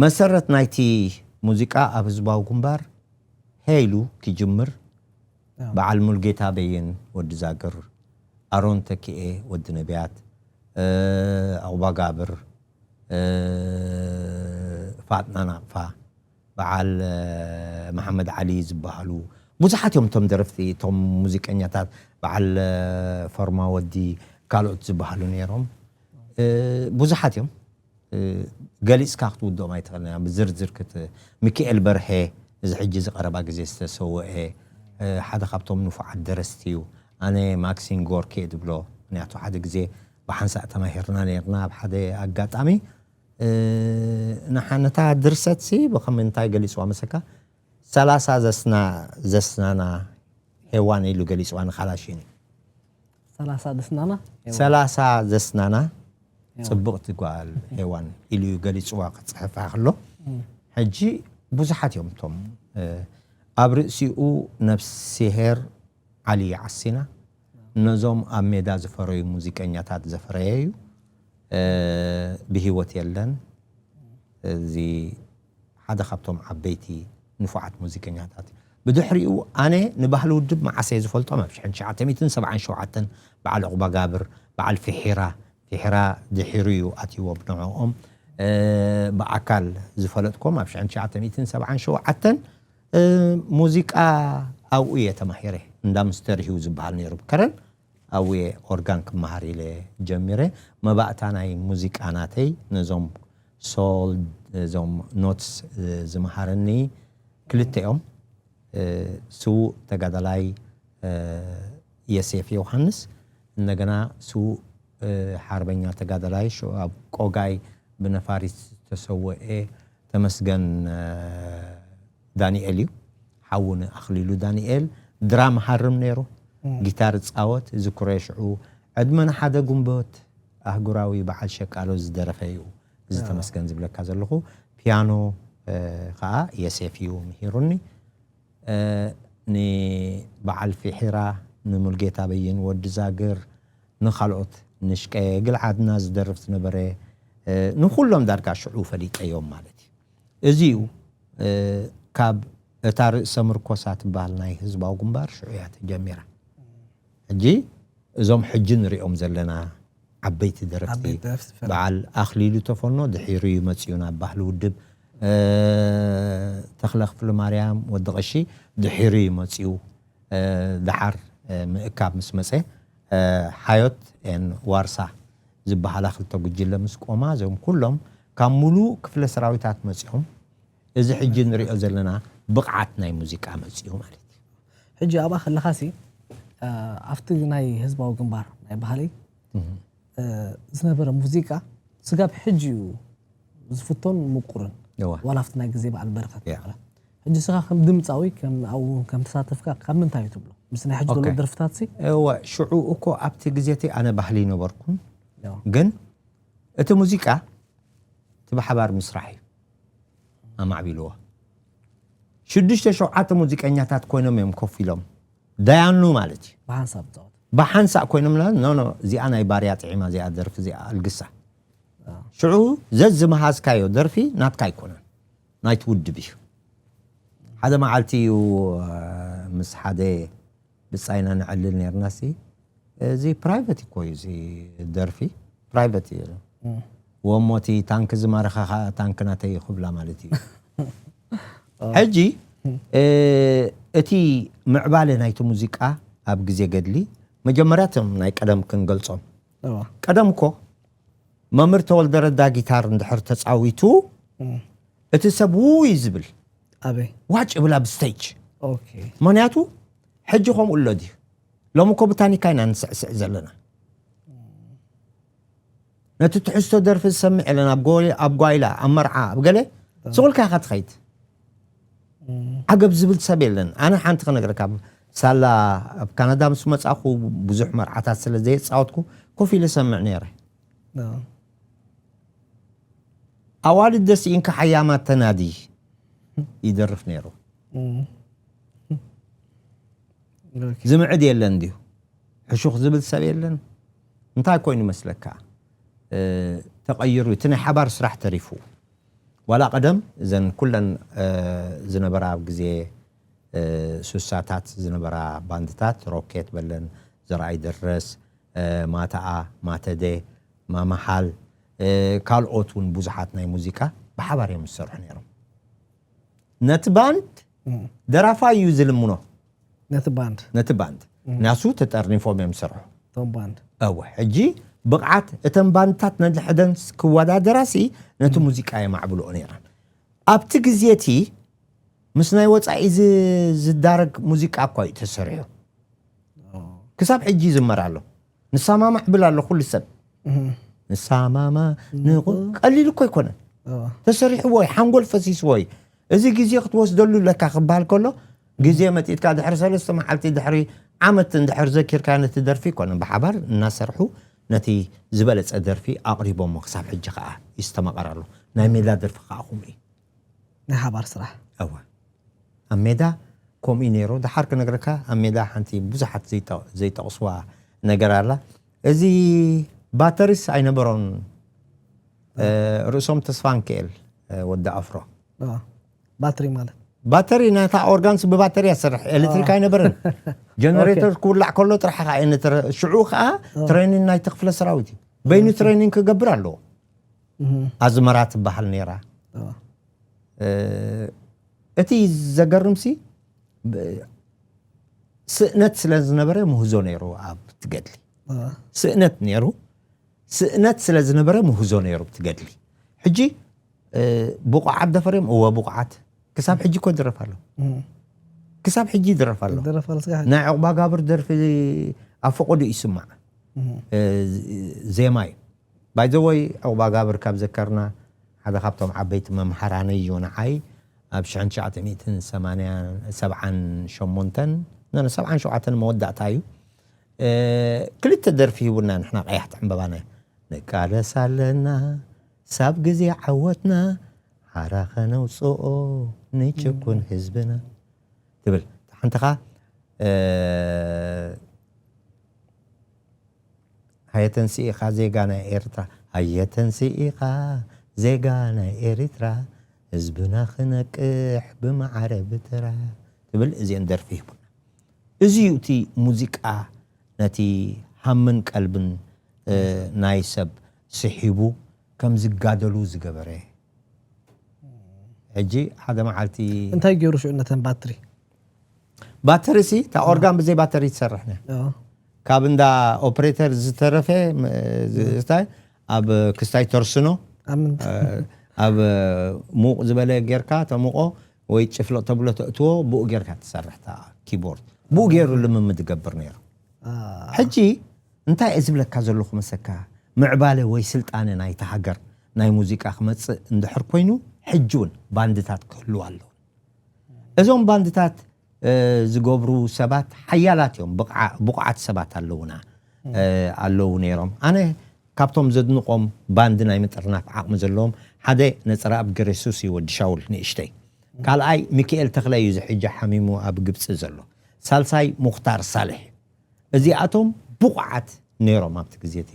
መሰረት ናይቲ ሙዚቃ ኣብ ህዝባዊ ግንባር ሄይሉ ክጅምር በዓል ሙልጌታ በየን ወዲ ዛግር፣ ኣሮን ተኪኤ ወዲ ነቢያት፣ ኣቑባ ጋብር፣ ፋጥና ናቕፋ፣ በዓል መሓመድ ዓሊ ዝበሃሉ ብዙሓት እዮም እቶም ደረፍቲ እቶም ሙዚቀኛታት በዓል ፈርማ ወዲ ካልኦት ዝበሃሉ ነይሮም ብዙሓት እዮም። ገሊፅካ ክትውድኦም ኣይትኽእልን ብዝርዝር ክት ሚካኤል በርሄ እዚ ሕጂ ዝቀረባ ግዜ ዝተሰወአ ሓደ ካብቶም ንፉዓት ደረስቲ እዩ። ኣነ ማክሲን ጎርኬ ድብሎ ምክንያቱ ሓደ ግዜ ብሓንሳእ ተማሂርና ነርና ኣብ ሓደ ኣጋጣሚ ንሓነታ ድርሰት ሲ ብኸም እንታይ ገሊፅዋ መሰካ ሰላሳ ዘስና ዘስናና ሄዋን ኢሉ ገሊፅዋ ንኻላሽን እዩ። ሰላሳ ዘስናና ሰላሳ ዘስናና ፅብቕቲ ጓል ሄዋን ኢሉ እዩ ገሊፅዋ ክፅሕፋ ከሎ ሕጂ ብዙሓት እዮም እቶም ኣብ ርእሲኡ ነፍስሄር ዓሊ ዓሲና ነዞም ኣብ ሜዳ ዝፈረዩ ሙዚቀኛታት ዘፈረየ እዩ። ብህይወት የለን። እዚ ሓደ ካብቶም ዓበይቲ ንፉዓት ሙዚቀኛታት እዩ። ብድሕሪኡ ኣነ ንባህሊ ውድብ መዓስ እየ ዝፈልጦም? ኣብ ሽሕን ትሽዓተ ሚእትን ሰብዓን ሸውዓተን በዓል ዑቕባጋብር፣ በዓል ፊሒራ፣ ፊሒራ ድሒሩ እዩ ኣትይዎም ንዕኦም። እ፣ ብኣካል ዝፈለጥኮም ኣብ ሽሕን ትሽዓተ ሚእትን ሰብዓን ሸውዓተን፣ እ፣ ሙዚቃ ኣብኡ እየ ተማሂረ። እንዳ ምስተር ሂው ዝበሃል ነይሩ ብከረን፣ ኣብኡ እየ ኦርጋን ክመሃር ኢለ ጀሚረ። መባእታ ናይ ሙዚቃ ናተይ ነዞም ሶል፣ እዞም ኖትስ፣ እ፣ ዝመሃረኒ ክልተ እዮም። እ፣ ስዉእ ተጋዳላይ፣ እ፣ የሴፍ ዮሃንስ፣ እንደገና ስዉእ፣ እ፣ ሓርበኛ ተጋዳላይ ሽዑ ኣብ ቆጋይ ብነፋሪት ዝተሰወኤ ተመስገን፣ እ፣ ዳንኤል እዩ። ሓው ንኣኽሊሉ ዳንኤል ድራም ሃርም ነይሩ፣ ጊታር ጻወት። ዝክሮ ሽዑ ዕድመ ንሓደ ጉንበት ኣህጉራዊ በዓል ሸቃሎ ዝደረፈ እዩ። እዚ ተመስገን ዝብለካ ዘለኹ። ፒያኖ፣ እ፣ ኸኣ የሴፍ እዩ ምሂሩኒ። እ፣ ንበዓል ፊሒራ፣ ንሙልጌታ በይን፣ ወዲ ዛግር፣ ንኻልኦት፣ ንሽቀ ግልዓድና ዝደርፍ ዝነበረ፣ እ፣ ንኹሎም ዳርጋ ሽዑ ፈሊጠዮም ማለት እዩ። እዚ እዩ፣ እ፣ ካብ እታ ርእሰ ምርኮሳ ትበሃል ናይ ህዝባዊ ግንባር ሽዑ እያ ተጀሚራ። ሕጂ እዞም ሕጂ ንሪኦም ዘለና ዓበይቲ ደረፍቲ፣ ዓበይቲ ደረፍቲ ፈላ። በዓል ኣኽሊሉ ተፈኖ ድሒሩ እዩ መፂኡ ናብ ባህሊ ውድብ፣ እ፣ ተኽለ ክፍለ ማርያም ወዲ ቐሺ ድሒሩ እዩ መፂኡ። እ፣ ደሓር፣ እ፣ ምእካብ ምስ መፀ፣ እ፣ ሓዮት ኤን ዋርሳ ዝበሃላ ክልተ ጉጅለ ምስ ቆማ፣ እዞም ኩሎም ካብ ሙሉእ ክፍለ ሰራዊታት መፂኦም። እዚ ሕጂ ንሪኦ ዘለና ብቕዓት ናይ ሙዚቃ መፂኡ ማለት እዩ። ሕጂ ኣብኣ ከለኻሲ፣ እ፣ ኣብቲ ናይ ህዝባዊ ግንባር ናይ ባህሊ፣ እ፣ ዝነበረ ሙዚቃ ስጋብ ሕጂ እዩ ዝፍቶን ምቁርን። እዋ። ዋላ ኣብቲ ናይ ግዜ በዓል በረኸት ያ። ማለት። ሕጂ ስኻ ከም ድምፃዊ፣ ከም ኣብኡ ከም ተሳተፍካ ካብ ምንታይ እዩ ትብሎ? ምስ ናይ ሕጂ ዘሎ ኦኬ። ደርፍታትሲ? እወ፣ ሽዑ እኮ ኣብቲ ግዜ እቲ ኣነ ባህሊ ነበርኩን፣ ያው። ግን እቲ ሙዚቃ እቲ ብሓባር ምስራሕ እዩ ኣማዕቢልዎ። ሽዱሽተ ሸውዓተ ሙዚቀኛታት ኮይኖም እዮም ኮፍ ኢሎም፣ ዳያኑ ማለት እዩ። ብሓንሳብ ፃወት። ብሓንሳእ ኮይኖም ና፣ ኖ፣ ኖ፣ እዚኣ ናይ ባርያ ጥዒማ፣ እዚኣ ደርፊ፣ እዚኣ ኣልግሳ። ሽዑ ዘዝመሃዝካዮ ደርፊ ናትካ ኣይኮነን፣ ናይቲ ውድብ እዩ። ሓደ መዓልቲ እዩ፣ እ፣ ምስ ሓደ ብጻይና ነዕልል ነርና ሲ፣ "እዚ ፕራይቨት እኮ እዩ፣ እዚ ደርፊ ፕራይቨት እዩ። ወሞቲ ታንክ ዝማረኻ ኸኣ ታንክ ናተይ እዩ" ክብላ ማለት እዩ። ሕጂ፣ እ፣ እቲ ምዕባለ ናይቲ ሙዚቃ ኣብ ግዜ ገድሊ፣ መጀመርያ እቶም ናይ ቀደም ክንገልጾም። እዋ። ቀደም እኮ መምህር ተወልደ ረዳ ጊታር እንድሕር ተጻዊቱ፣ እቲ ሰብ ውይ ዝብል፣ ኣበይ? ዋጭ ይብል ኣብ ስቴጅ። ኦኬ። ምኽንያቱ ሕጂ ከምኡ ኣሎ ድዩ? ሎሚ እኮ ብታኒካ ኢና ንስዕስዕ ዘለና። ነቲ ትሕዝቶ ደርፊ ዝሰምዕ የለን። ኣብ ጎ-፣ ኣብ ጓይላ፣ ኣብ መርዓ፣ ኣብ ገለ ስቕ ኢልካ ኢኻ ትኸይድ። ዓገብ ዝብል ሰብ የለን። ኣነ ሓንቲ ክነግረካ፣ ሳላ ኣብ ካናዳ ምስ መጻኹ ብዙሕ መርዓታት ስለ ዘየጻወትኩ ኮፍ ኢለ ሰምዕ ነይረ። ኖ። ኣዋልድ ደስ ኢንካ ሓያማት ተናዲ ይደርፍ ነይሩ። እም። ኦኬ። ዝምዕድ የለን ድዩ? ሕሹኽ ዝብል ሰብ የለን? እንታይ ኮይኑ መስለካ? እ፣ ተቐይሩ፣ እቲ ናይ ሓባር ስራሕ ተሪፉ። ዋላ ቀደም እዘን ኩለን፣ እ፣ ዝነበራ ኣብ ግዜ፣ እ፣ ሱሳታት ዝነበራ ባንድታት፣ ሮኬት በለን፣ ዘርኣይ ደረስ፣ እ፣ ማታኣ፣ ማተደ፣ ማመሓል፣ እ፣ ካልኦት እውን ብዙሓት ናይ ሙዚቃ ብሓባር እዮም ዝሰርሑ ነይሮም። ነቲ ባንድ እም። ደራፋይ እዩ ዝልምኖ። ነቲ ባንድ። ነቲ ባንድ። ናሱ ተጠርኒፎም እዮም ዝሰርሑ። እቶም ባንድ። እወ፣ ሕጂ ብቕዓት እተን ባንድታት ነድሕደን ክወዳደራሲ ነቲ ሙዚቃ የማዕብልኦ ነይረን። ኣብቲ ግዜ እቲ ምስ ናይ ወጻኢ ዝ-፣ ዝዳረግ ሙዚቃ እኳ እዩ ተሰሪሑ። ክሳብ ሕጂ ይዝመር ኣሎ። ንሳማማዕ ብል ኣሎ ኩሉ ሰብ። እም። ንሳማማ ንቑ-፣ ቀሊል እኮ ኣይኮነን። እዋ። ተሰሪሕዎ እዩ፣ ሓንጎል ፈሲስዎ እዩ። እዚ ግዜ ክትወስደሉ ኣለካ ክበሃል ከሎ፣ ግዜ መጢጥካ ድሕሪ ሰለስተ መዓልቲ፣ ድሕሪ ዓመት እንድሕር ዘኪርካ ነቲ ደርፊ ኣይኮነን። ብሓባር እናሰርሑ ነቲ ዝበለጸ ደርፊ ኣቕሪቦሞ። ክሳብ ሕጂ ከኣ ይስተማቐር ኣሎ። ናይ ሜዳ ደርፊ ከኣ ከምኡ እዩ። ናይ ሓባር ስራሕ። እወ። ኣብ ሜዳ ከምኡ እዩ ነይሩ። ደሓር ክነግረካ፣ ኣብ ሜዳ ሓንቲ ብዙሓት ዘይጠ-፣ ዘይጠቕስዋ ነገር ኣላ። እዚ ባተሪስ ኣይነበሮን። እ፣ ርእሶም ተስፋንክኤል፣ እ፣ ወዲ ኣፍሮ። አ፣ ባትሪ ማለት። ባተሪ ናታ ኦርጋንስ ብባተሪ ያሰርሕ ኤሌክትሪክ ኣይነበረን። ጀነሬተር ክውላዕ ከሎ ጥራሕ ኸዓ ነተረ ሽዑ ኸዓ ትሬኒንግ ናይቲ ክፍለ ሰራዊት እዩ። በይኑ ትሬኒንግ ክገብር ኣለዎ። ኣዝመራ ትበሃል ነይራ። እቲ ዘገርምሲ ስእነት ስለ ዝነበረ ምህዞ ነይሩ ኣብ ትገድሊ። ስእነት ነይሩ። ስእነት ስለ ዝነበረ ምህዞ ነይሩ ትገድሊ። ሕጂ ብቑዓት ደፈርዮም እወ ብቑዓት። ክሳብ ሕጂ እኮ ይድረፍ ኣሎ። ክሳብ ሕጂ ይድረፍ ኣሎ። ናይ ዕቑባ ጋብር ደርፊ ኣብ ፈቐዱ ይስማዕ። ዜማ እዩ። ባይዘወይ ዕቑባ ጋብር ካብ ዘከርና ሓደ ካብቶም ዓበይቲ መምሃራነይ እዩ ንዓይ ኣብ ሽሕን ትሽዓተ ሚእትን ሰማንያን ሰብዓን ሸሞንተን፣ ኖ፣ ኖ፣ ሰብዓን ሸውዓተን መወዳእታ እዩ። ክልተ ደርፊ ሂቡና ንሕና ቀያሕቲ ዕምበባና። ንቃለስ ኣለና ሳብ ግዜ ዓወትና ሓራ ኸነውፅኦ ንጭቁን ህዝብና ትብል ሓንትኻ። ሃየተንስኢኻ ዜጋ ናይ ኤርትራ፣ ሃየተንስኢኻ ዜጋ ናይ ኤርትራ፣ ህዝብና ክነቅሕ ብማዕረ ብተራ ትብል እዚአን ደርፊ ሂቡና። እዚ እዩ እቲ ሙዚቃ ነቲ ሃምን ቀልብን ናይ ሰብ ስሒቡ ከም ዝጋደሉ ዝገበረ። ሕጂ ሓደ መዓልቲ እንታይ ገይሩ ሽዑ ነተን ባትሪ? ባተሪ ሲ እታ ኦርጋን ብዘይ ባተሪ ትሰርሕ ነ ካብ እንዳ ኦፕሬተር ዝተረፈ እንታይ ኣብ ክስታይ ተርስኖ ኣብ ሙቕ ዝበለ ጌርካ ተሙቆ ወይ ጭፍለቕ ተብሎ ተእትዎ ብኡ ጌርካ ትሰርሕ እታ ኪቦርድ ብኡ ገይሩ ልምምድ ይገብር ነይሩ። ሕጂ እንታይ እየ ዝብለካ ዘለኹ መሰካ ምዕባለ ወይ ስልጣነ ናይቲ ሃገር ናይ ሙዚቃ ክመፅእ እንድሕር ኮይኑ ሕጂ እውን ባንድታት ክህልው ኣለዎ። እዞም ባንድታት ዝገብሩ ሰባት ሓያላት እዮም። ብቑዓት ሰባት ኣለውና ኣለዉ ነይሮም። ኣነ ካብቶም ዘድንቖም ባንድ ናይ ምጥርናፍ ዓቕሚ ዘለዎም ሓደ ነፀረኣብ ገረሱስ እዩ፣ ወዲ ሻውል ንእሽተይ። ካልኣይ ሚካኤል ተኽለ እዩ ዝሕጂ ሓሚሙ ኣብ ግብፂ ዘሎ። ሳልሳይ ሙኽታር ሳልሕ እዩ። እዚኣቶም ብቑዓት ነይሮም ኣብቲ ግዜ እቲ።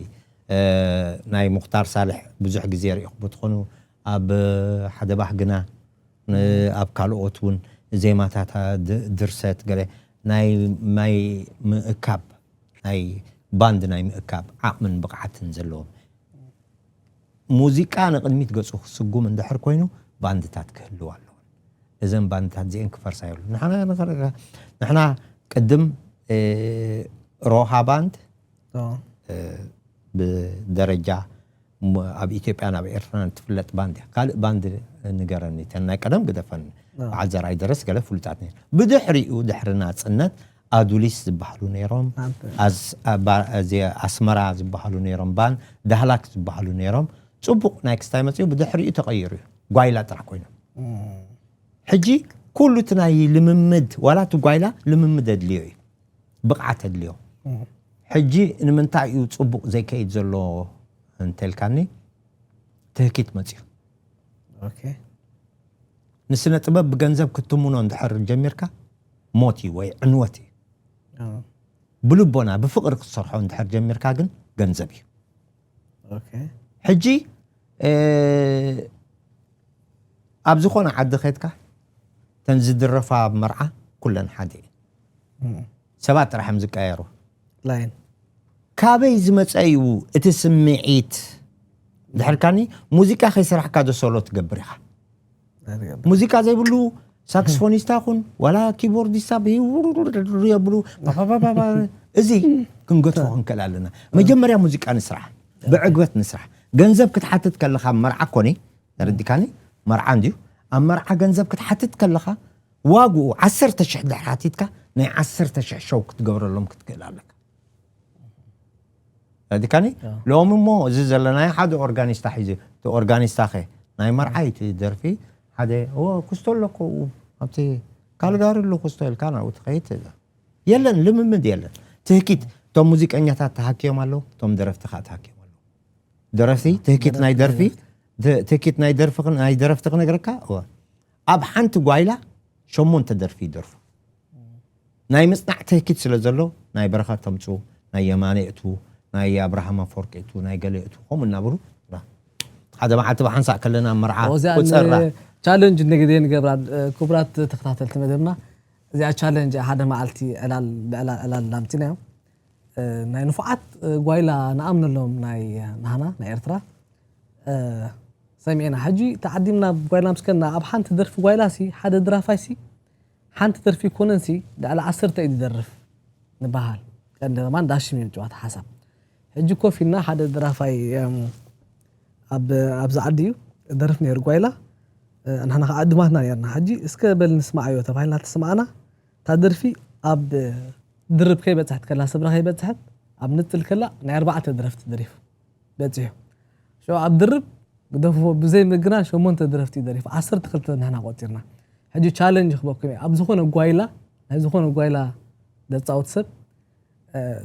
ናይ ሙኽታር ሳልሕ ብዙሕ ግዜ ርኢኹም ትኾኑ ኣብ ሓደ ባህግና ኣብ ካልኦት እውን ዜማታት ድርሰት ገለ ናይ ናይ ምእካብ ናይ ባንድ ናይ ምእካብ ዓቕምን ብቕዓትን ዘለዎም ሙዚቃ ንቕድሚት ገፁ ክስጉም እንድሕር ኮይኑ ባንድታት ክህልው ኣለዎ። እዘን ባንድታት እዚአን ክፈርሳ የብሉ። ንሕና ቅድም ሮሃ ባንድ ብደረጃ ኣብ ኢትዮጵያ ናብ ኤርትራ ትፍለጥ ባንድ እያ። ካልእ ባንድ ንገረኒ ተን ናይ ቀደም ግደፈን በዓል ዘርኣይ ደረስ ገለ ፍሉጣት ነይሩ። ብድሕሪኡ ድሕሪ ናፅነት ኣዱሊስ ዝበሃሉ ነይሮም፣ ኣስመራ ዝበሃሉ ነይሮም፣ ባን ዳህላክ ዝበሃሉ ነይሮም። ፅቡቕ ናይ ክስታይ መፅኡ ብድሕሪኡ ተቐይሩ እዩ። ጓይላ ጥራሕ ኮይኖም ሕጂ ኩሉ እቲ ናይ ልምምድ ዋላ እቲ ጓይላ ልምምድ ኣድልዮ እዩ፣ ብቕዓት ኣድልዮ። ሕጂ ንምንታይ እዩ ፅቡቕ ዘይከይድ ዘሎ እንተልካኒ ትህኪት መፅዩ። ንስነ ጥበብ ብገንዘብ ክትትምኖ እንድሕር ጀሚርካ ሞት እዩ ወይ ዕንወት እዩ። ብልቦና ብፍቕሪ ክትሰርሖ እንድሕር ጀሚርካ ግን ገንዘብ እዩ። ሕጂ ኣብ ዝኾነ ዓዲ ኸድካ ተን ዝድረፋ ኣብ መርዓ ኩለን ሓደ እየን። ሰባት ጥራሕ እዮም ዝቀየሩ። ላይን ካበይ ዝመፀ እዩ እቲ ስምዒት? ድሕርካኒ ሙዚቃ ከይሰራሕካ ዶ ሶሎ ትገብር ኢኻ? ሙዚቃ ዘይብሉ ሳክስፎኒስታ ኹን ዋላ ኪቦርዲስታ የብሉ። እዚ ክንገትፎ ክንክእል ኣለና። መጀመርያ ሙዚቃ ንስራሕ፣ ብዕግበት ንስራሕ። ገንዘብ ክትሓትት ከለኻ መርዓ ኮኒ ተረዲካኒ፣ መርዓ እንድዩ። ኣብ መርዓ ገንዘብ ክትሓትት ከለኻ ዋግኡ ዓሰርተ ሽሕ ድሕር ሓቲትካ ናይ ዓሰርተ ሽሕ ሸው ክትገብረሎም ክትክእል ኣለካ። ረዲካኒ ሎሚ እሞ እዚ ዘለናዮ ሓደ ኦርጋኒስታ ሒዙ እቲ ኦርጋኒስታ ኸ ናይ መርዓይ እቲ ደርፊ ሓደ ክስቶ ኣለኮ ኣብቲ ካልጋሪ ኣሎ ክስቶ ኢልካ ናብኡ ትኸይድ የለን ልምምድ የለን። ትህኪት እቶም ሙዚቀኛታት ተሃክዮም ኣለዉ፣ እቶም ደረፍቲ ከዓ ተሃክዮም ኣለዉ። ደረፍቲ ትህኪት ናይ ደርፊ ትህኪት ናይ ደርፊ ናይ ደረፍቲ ክነግረካ ኣብ ሓንቲ ጓይላ ሸሞንተ ደርፊ ይደርፉ። ናይ ምጽናዕ ትህኪት ስለ ዘሎ ናይ በረኸት ተምጽኡ ናይ የማነ እቱ ናይ ኣብርሃም ኣፈወርቂ እቱ ናይ ገለ እቱ ከምኡ እናብሉ ሓደ መዓልቲ ብሓንሳእ ከለና መርዓ ቁፅራ ቻለንጅ ንግዜ ንገብራ። ክቡራት ተኸታተልቲ መደብና፣ እዚኣ ቻለንጅ ሓደ መዓልቲ ዕላል ብዕላል ዕላል ላምቲና እዮም። ናይ ንፉዓት ጓይላ ንኣምነሎም ናይ ናህና ናይ ኤርትራ ሰሚዕና። ሕጂ ተዓዲምና ጓይላ ምስከና ኣብ ሓንቲ ደርፊ ጓይላ ሲ ሓደ ድራፋይ ሲ ሓንቲ ደርፊ ይኮነን ሲ ልዕሊ ዓሰርተ እዩ ዝደርፍ ንበሃል። ቀንዲ ከማን ዳሽም እዮም ጨዋታ ሓሳብ። ሕጂ ኮፍ ኢልና ሓደ ድራፋይ ኣብዚ ዓዲ እዩ ደርፍ ነይሩ ጓይላ ንሕና ከዓ ዕዱማትና ነርና። ሕጂ እስከ በል ንስማዓዮ ተባሂልና ተስማዕና። እታ ደርፊ ኣብ ድርብ ከይበፅሐት ከላ ስብራ ከይበፅሐት ኣብ ንፅል ከላ ናይ ኣርባዕተ ድረፍቲ ደሪፉ በፂሑ። ሸው ኣብ ድርብ ግደፎ ብዘይ ምግና ሸሞንተ ድረፍቲ ደሪፉ ዓሰርተ ክልተ ንሕና ቆፂርና። ሕጂ ቻለንጅ ክበኩም እየ ኣብ ዝኾነ ጓይላ ናይ ዝኾነ ጓይላ ዘፃወት ሰብ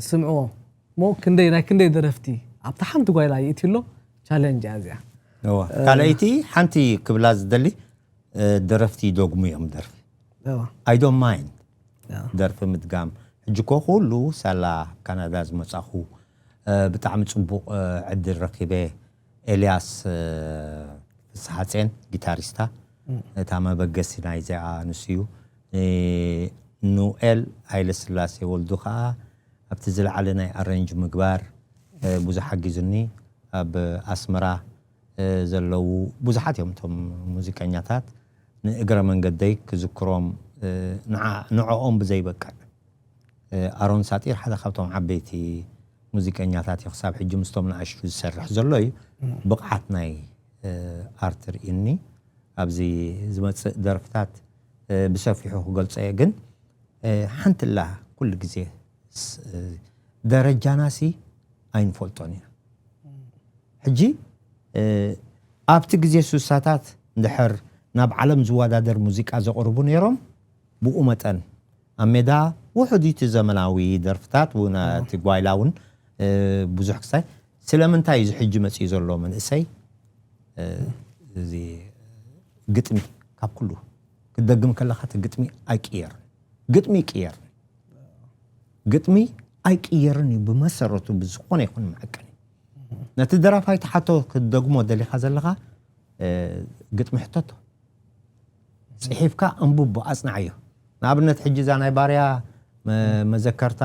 ስምዕዎ ሞ ክንደይ ናይ ክንደይ ደረፍቲ ኣብታ ሓንቲ ጓይላ ይእቲ ኣሎ። ቻለንጅ እያ እዚኣ። እዋ ካልኣይቲ ሓንቲ ክብላ ዝደሊ ደረፍቲ ይደግሙ እዮም ደርፊ። I don't mind ደርፊ ምድጋም። ሕጂ ኮ ኩሉ ሳላ ካናዳ ዝመጻኹ ብጣዕሚ ጽቡቕ ዕድል ረኪበ። ኤልያስ ፍስሓጼን ጊታሪስታ እታ መበገሲ ናይዚኣ ንሱ እዩ። ኑኤል ሃይለስላሴ ወልዱ ከዓ ኣብቲ ዝለዓለ ናይ ኣረንጅ ምግባር ብዙሕ ሓጊዙኒ። ኣብ ኣስመራ ዘለዉ ብዙሓት እዮም እቶም ሙዚቀኛታት። ንእግረ መንገደይ ክዝክሮም ንዕኦም ብዘይበቅዕ ኣሮን ሳጢር ሓደ ካብቶም ዓበይቲ ሙዚቀኛታት እዩ። ክሳብ ሕጂ ምስቶም ንኣሽቱ ዝሰርሕ ዘሎ እዩ። ብቕዓት ናይ ኣርት ርእዩኒ። ኣብዚ ዝመፅእ ደርፍታት ብሰፊሑ ክገልፀ እየ። ግን ሓንትላ ኩሉ ግዜ ደረጃናሲ ኣይንፈልጦን ኢና። ሕጂ ኣብቲ ግዜ ሱሳታት እንድሕር ናብ ዓለም ዝወዳደር ሙዚቃ ዘቕርቡ ነይሮም። ብኡ መጠን ኣብ ሜዳ ውሑድ እቲ ዘመናዊ ደርፍታት እቲ ጓይላ እውን ብዙሕ ክሳይ ስለምንታይ እዚ ሕጂ መፅኡ ዘሎ መንእሰይ እዚ ግጥሚ ካብ ኩሉ ክትደግም ከለኻ እቲ ግጥሚ ኣይቅየርን። ግጥሚ ይቅየር ግጥሚ ኣይቅየርን እዩ ብመሰረቱ ብዝኾነ ይኹን መዐቀኒ። ነቲ ደራፋይ ትሓቶ ክትደግሞ ደሊኻ ዘለኻ ግጥሚ ሕተቶ። ጽሒፍካ ኣንብቦ ኣጽንዓዮ። ንኣብነት ሕጂ እዛ ናይ ባርያ መዘከርታ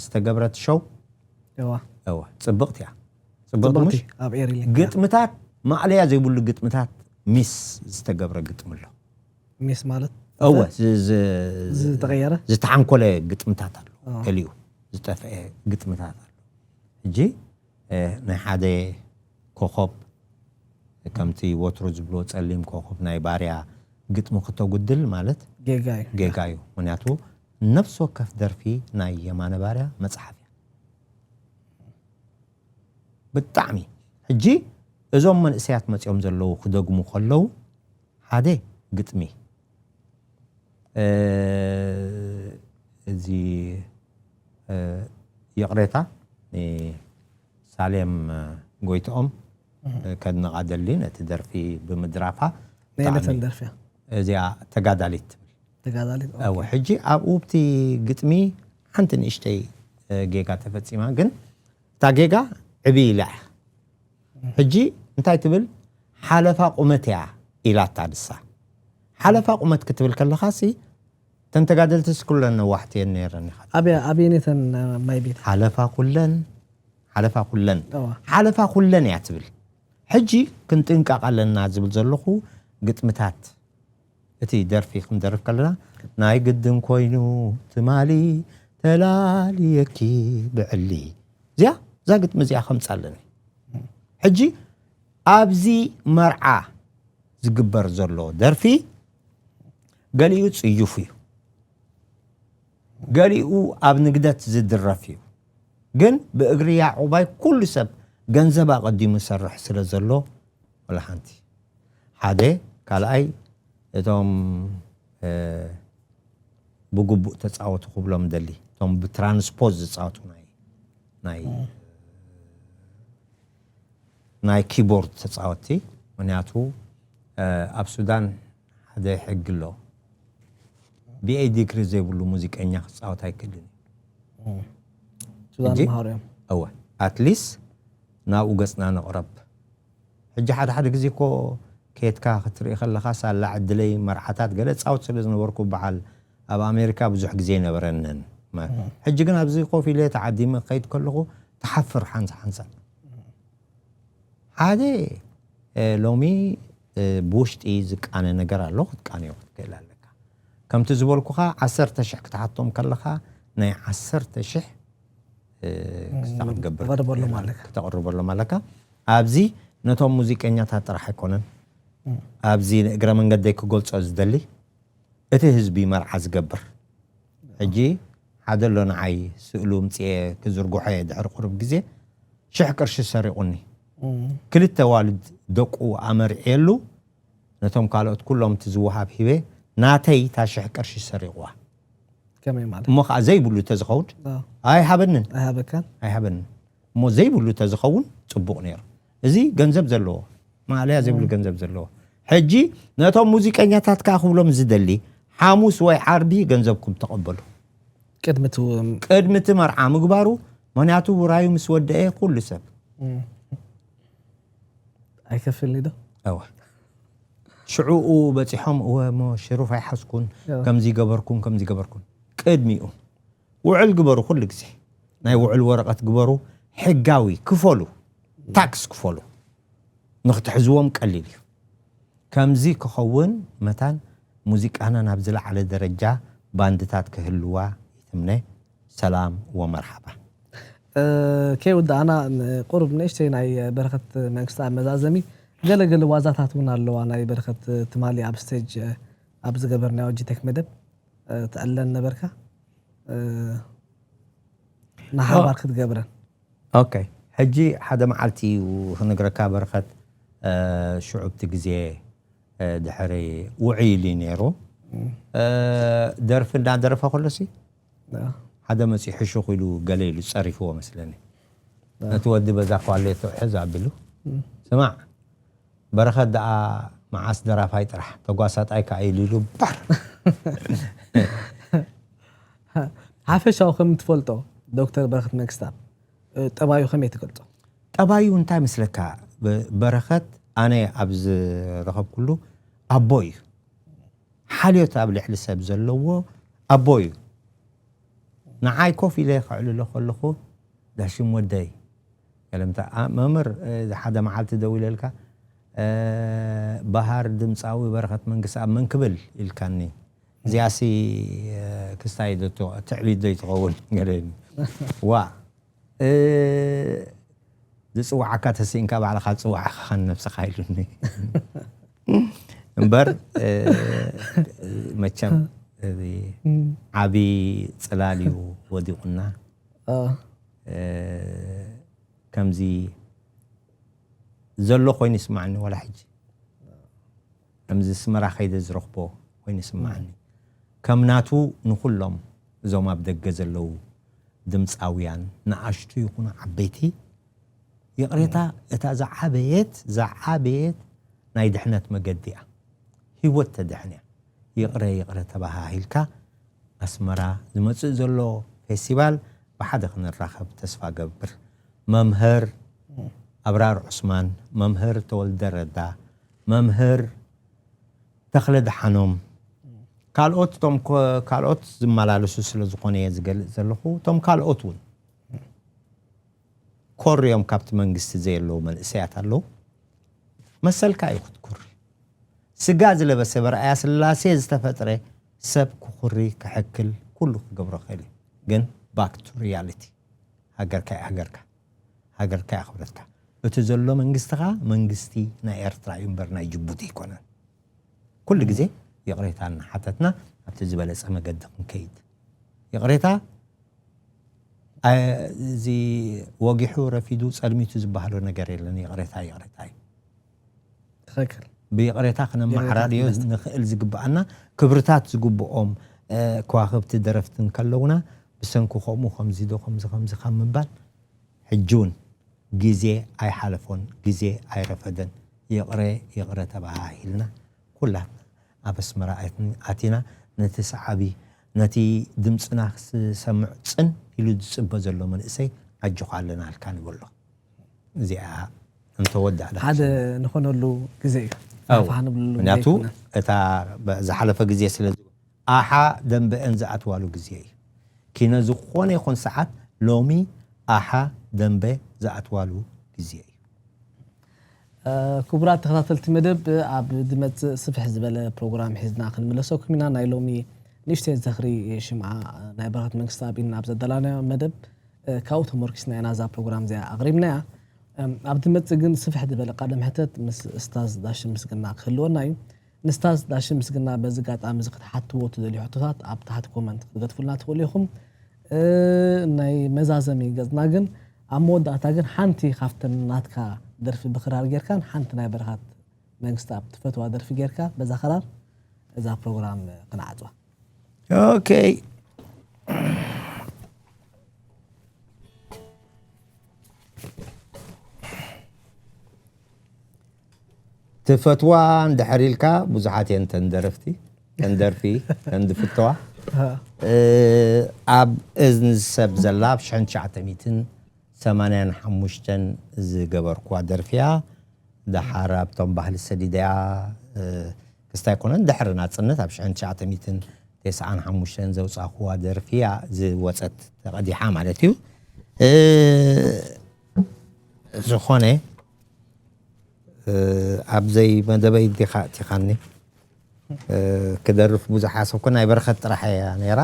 ዝተገብረት ሸው እዋ እዋ ጽብቕቲ እያ። ጽብቕቲ ጽብቕቲ ሙሽ ኣብ ኤሪሊንክ ግጥምታት ማዕለያ ዘይብሉ ግጥምታት ሚስ ዝተገብረ ግጥሚ ኣሎ። ሚስ ማለት እወ ዝ- ዝ- ዝተቐየረ ዝተሓንኮለ ግጥምታት ኣሎ። ኣዎ። ገሊኡ ዝጠፍአ ግጥምታት ኣሎ። ሕጂ እ፣ ናይ ሓደ ኮኸብ ከምቲ ወትሩ ዝብልዎ ጸሊም ኮኸብ ናይ ባርያ ግጥሚ ክተጉድል ማለት ጌጋ እዩ ጌጋ እዩ። ምክንያቱ ነፍሲ ወከፍ ደርፊ ናይ የማነ ባርያ መጽሓፍ እያ። ብጣዕሚ ሕጂ እዞም መንእሰያት መጺኦም ዘለዉ ክደግሙ ከለዉ ሓደ ግጥሚ እ፣ እዚ እ፣ ይቕሬታ ሳሌም ጎይትኦም ከድንቓ ደሊ ነቲ ደርፊ ብምድራፋ ናይ ብጣዕሚ ነተን ደርፊያ እዚኣ ተጋዳሊት ትብል ተጋዳሊት እወ ሕጂ ኣብኡ ብቲ ግጥሚ ሓንቲ ንእሽተይ እ፣ ጌጋ ተፈጺማ ግን እታ ጌጋ ዕብይ ኢላ እያ ሕጂ እንታይ ትብል ሓለፋ ቁመት እያ ኢላታ ንሳ ሓለፋ ቁመት ክትብል ከለኻሲ እተን ተጋደልትስ ኩለን ነዋሕቲ እየን ነይረን ኢኻ ኣብየ ኣብየ ነተን ማይ ቤት ሓለፋ ኩለን ሓለፋ ኩለን እዋ ሓለፋ ኩለን እያ ትብል ሕጂ ክንጥንቀቕ ኣለና ዝብል ዘለኹ ግጥምታት እቲ ደርፊ ክንደርፍ ከለና ናይ ግድን ኮይኑ ትማሊ ተላልየኪ ብዕሊ እዚኣ እዛ ግጥሚ እዚኣ ከምፃ ኣለኒ ሕጂ ኣብዚ መርዓ ዝግበር ዘሎ ደርፊ ገሊኡ ፅዩፍ እዩ ገሊኡ ኣብ ንግደት ዝድረፍ እዩ ግን ብእግሪ ያዕቁባይ ኩሉ ሰብ ገንዘብ ኣቐዲሙ ይሰርሕ ስለ ዘሎ ወላ ሓንቲ ሓደ ካልኣይ እቶም እ፣ ብግቡእ ተፃወቱ ክብሎም ደሊ እቶም ብትራንስፖዝ ዝፃወቱ ናይ ናይ ናይ ኪቦርድ ተፃወቲ ምክንያቱ እ፣ ኣብ ሱዳን ሓደ ሕጊ ኣሎ ብኤ ዲግሪ ዘይብሉ ሙዚቀኛ ክፃወት ኣይክእልን እዩ ሱዳን ሕጂ? መሃሩ እዮም እወ ኣትሊስ ናብኡ ገፅና ንቕረብ ሕጂ ሓደ ሓደ ግዜ እኮ ኬድካ ክትርኢ ከለኻ ሳላ ዕድለይ መርዓታት ገለ ጻወት ስለ ዝነበርኩ በዓል ኣብ ኣሜሪካ ብዙሕ ግዜ ይነበረንን። ሕጂ ግን ኣብዚ ኮፍ ኢለ ተዓዲመ ክኸይድ ከለኹ ትሓፍር ሓንሳ ሓንሳ። ሓደ ሎሚ ብውሽጢ ዝቃነ ነገር ኣሎ ክትቃንዮ ክትክእል ኣለካ። ከምቲ ዝበልኩኻ ዓሰርተ ሽሕ ክትሓቶም ከለኻ ናይ ዓሰርተ ሽሕ ክስታ ክትገብር ክትቅርበሎም ኣለካ። ኣብዚ ነቶም ሙዚቀኛታት ጥራሕ ኣይኮነን። ኣብዚ ንእግረ መንገደይ ክገልጾ ዝደሊ እቲ ህዝቢ መርዓ ዝገብር ሕጂ ሓደ ኣሎ ንዓይ ስእሉ ምጽኤ ክዝርግሖ እየ ድሕሪ ቁሩብ ግዜ ሽሕ ቅርሺ ሰሪቑኒ። ክልተ ዋልድ ደቁ ኣመርዕየሉ ነቶም ካልኦት ኩሎም እቲ ዝወሃብ ሂበ ናተይ እታ ሽሕ ቅርሺ ሰሪቑዋ። ከመይ ማለት እሞ ከዓ ዘይብሉ ተዝኸውን ኣይሃበንን ኣይሃበካን ኣይሃበንን። እሞ ዘይብሉ ተዝኸውን ጽቡቕ ነይሩ። እዚ ገንዘብ ዘለዎ ማዕለያ ዘይብሉ ገንዘብ ዘለዎ። ሕጂ ነቶም ሙዚቀኛታት ከዓ ክብሎም ዝደሊ ሓሙስ ወይ ዓርቢ ገንዘብኩም ተቐበሉ። ቅድሚ እቲ ቅድሚ እቲ መርዓ ምግባሩ ምክንያቱ ውራዩ ምስ ወደአ ኩሉ ሰብ ኣይከፍልኒ ዶ እወ ሽዑኡ በፂሖም እወ እሞ ሽሩፍ ኣይሓዝኩን ከምዚ ገበርኩም ከምዚ ገበርኩም ቅድሚኡ ውዕል ግበሩ ኩሉ ግዜ ናይ ውዕል ወረቐት ግበሩ ሕጋዊ ክፈሉ ታክስ ክፈሉ ንክትሕዝዎም ቀሊል እዩ። ከምዚ ክኸውን መታን ሙዚቃና ናብ ዝለዓለ ደረጃ ባንድታት ክህልዋ ይትምነ። ሰላም ወመርሓባ። ከይውዳእና ቁሩብ ንእሽተይ ናይ በረኸት መንግስቲ ኣብ መዛዘሚ ገለገለ ዋዛታት እውን ኣለዋ ናይ በረኸት ትማሊ ኣብ ስቴጅ ኣብ ዝገበርናዮ ጂቴክ መደብ ትዕለን ነበርካ ንሓባር ክትገብረን ኦኬ ሕጂ ሓደ መዓልቲ እዩ ክነግረካ በረኸት ሽዑብቲ ግዜ ድሕሪ ውዕይ ኢሉ ነይሩ ደርፊ እንዳደረፈ ከሎሲ ሓደ መፂኡ ሕሹኽ ኢሉ ገለ ኢሉ ፀሪፍዎ መስለኒ ነቲ ወዲ በዛ ኳሌቶ ሕዝ ኣቢሉ ስማዕ በረኸት ደኣ መዓስ ደራፋይ ጥራሕ ተጓሳጣይ ከዓ ኢሉ ኢሉ ባር ሓፈሻዊ ከም ትፈልጦ ዶክተር በረኸት መንግስታብ ጠባዩ ከመይ ትገልጾ? ጠባዩ እንታይ መስለካ በረኸት ኣነ ኣብ ዝረኸብኩሉ ኣቦ እዩ። ሓልዮት ኣብ ልዕሊ ሰብ ዘለዎ ኣቦ እዩ። ንዓይ ኮፍ ኢለ ከዕልሎ ከለኹ ዳሽም ወደይ ገለምታ መምህር ሓደ መዓልቲ ደው ኢለልካ ባህር ድምፃዊ በረኸት መንግስቲ ኣብ መንክብል ኢልካኒ እዚኣሲ ክስታይ ትዕቢት ዶ ይትኸውን ገለኒ ዋ ዝፅዋዓካ ተስኢንካ ባዕልኻ ዝፅዋዕካ ንነብስኻ ኢሉኒ እምበር መቸም ዓብዪ ፅላል እዩ ወዲቑና ከምዚ ዘሎ ኮይኑ ይስማዓኒ ዋላ ሕጂ ከምዚ ኣስመራ ከይደ ዝረኽቦ ኮይኑ ይስማዓኒ ከም ናቱ ንኹሎም እዞም ኣብ ደገ ዘለዉ ድምፃውያን ንኣሽቱ ይኹኑ ዓበይቲ ይቕሬታ እታ ዝዓበየት ዝዓበየት ናይ ድሕነት መገዲ እያ ህይወት ተድሕን እያ ይቕረ ይቕረ ተባሃሂልካ ኣስመራ ዝመፅእ ዘሎ ፌስቲቫል ብሓደ ክንራኸብ ተስፋ ገብር መምህር ኣብራር ዑስማን መምህር ተወልደ ረዳ መምህር ተኽለ ደሓኖም ካልኦት እቶም ካልኦት ዝመላለሱ ስለ ዝኾነ እየ ዝገልፅ ዘለኹ እቶም ካልኦት እውን ኮርዮም ካብቲ መንግስቲ ዘየለዉ መንእሰያት ኣለዉ መሰልካ እዩ ክትኩሪ ስጋ ዝለበሰ በርኣያ ስላሴ ዝተፈጥረ ሰብ ክኩሪ ክሕክል ኩሉ ክገብሮ ክእል እዩ ግን back to reality ሃገርካ እዩ ሃገርካ ሃገርካ እያ ክብረትካ እቲ ዘሎ መንግስቲ ኸዓ መንግስቲ ናይ ኤርትራ እዩ እምበር ናይ ጅቡቲ ኣይኮነን ኩሉ ግዜ ይቕሬታ እናሓተትና ኣብቲ ዝበለፀ መገዲ ክንከይድ ይቕሬታ እዚ ወጊሑ ረፊዱ ፀልሚቱ ዝበሃሎ ነገር የለን ይቕሬታ ይቕሬታ እዩ ትኽክል ብይቕሬታ ክነመሓራርዮ ንኽእል ዝግብኣና ክብርታት ዝግብኦም ከዋኽብቲ ደረፍቲ እንከለውና ብሰንኪ ከምኡ ከምዚ ዶ ከምዚ ከምዚ ካብ ምባል ሕጂ እውን ግዜ ኣይሓለፎን ግዜ ኣይረፈደን ይቕረ ይቕረ ተባሃሂልና ኩላትና ኣብ ኣስመራ ኣቲና ነቲ ሰዓቢ ነቲ ድምፅና ክሰምዕ ፅን ኢሉ ዝፅበ ዘሎ መንእሰይ ኣጆኻ ኣለናልካ ንበሎ እዚኣ እንተወዳእና ሓደ ንኾነሉ ግዜ እዩ ኣው፣ ፋሕ ንብለሉ ግዜ ምክንያቱ ኣይኮነን። እታ በ-፣ ዝሓለፈ ግዜ ስለ ዝ-፣ ኣሓ ደንበአን ዝኣትዋሉ ግዜ እዩ። ኪነ ዝኾነ ይኹን ሰዓት ሎሚ ኣሓ ደንበ ዝኣትዋሉ ግዜ እዩ። እ፣ ክቡራት ተኸታተልቲ መደብ፣ ኣብ ዝመጽእ ስፍሕ ዝበለ ፕሮግራም ሒዝና ክንምለሰኩም ኢና። ናይ ሎሚ ንእሽተይ ዝኽሪ ሽምዓ ናይ በረኸት መንግስቲ ኣብ ኢድና ኣብ ዘዳለናዮ መደብ፣ እ፣ ካብኡ ተመርኪስና ኢና እዛ ፕሮግራም እዚኣ ኣቕሪብናያ። እም፣ ኣብ ዝመጽእ ግን ስፍሕ ዝበለ ቃለ መሕተት ምስ እስታዝ ዳሽን ምስግና ክህልወና እዩ። ንስታዝ ዳሽን ምስግና በዚ ኣጋጣሚ እዚ ክትሓትዎ ትደልዩ ሕቶታት ኣብ ታሕቲ ኮመንት ክትገድፉልና ትኽእሉ ኢኹም። እ፣ ናይ መዛዘሚ ገጽና ግን ኣብ መወዳእታ ግን ሓንቲ ካብተን ናትካ ደርፊ ብክራር ጌርካን ሓንቲ ናይ በረኸት መንግስቲ ኣብ ትፈትዋ ደርፊ ጌርካ በዛ ክራር እዛ ፕሮግራም ክንዓጽዋ። ኦኬ። ትፈትዋ እንድሕር ኢልካ ብዙሓት እየን ተን ደረፍቲ፣ ተን ደርፊ፣ ተን ዝፍተዋ። ኣሃ። እ፣ ኣብ እዝኒ ሰብ ዘላ ኣብ ሽሕን ትሽዓተ ሚእትን ሰማንያን ሓሙሽተን ዝገበርኩዋ ደርፊያ። ደሓር ኣብቶም ባህሊ ሰዲደያ፣ እ፣ ክስታይ ኮነን ድሕሪ ናጽነት ኣብ ሽሕን ትሽዓተ ሚእትን ተስዓን ሓሙሽተን ዘውጻእኩዋ ደርፊያ ዝወጸት ተቐዲሓ ማለት እዩ። እ፣ ዝኾነ፣ እ፣ ኣብ ዘይመደበይ ዲኻ ኣእቲኻኒ። እ፣ ክደርፍ ብዙሕ ሓሰብኩ፣ ናይ በረኸት ጥራሕ እያ ነይራ።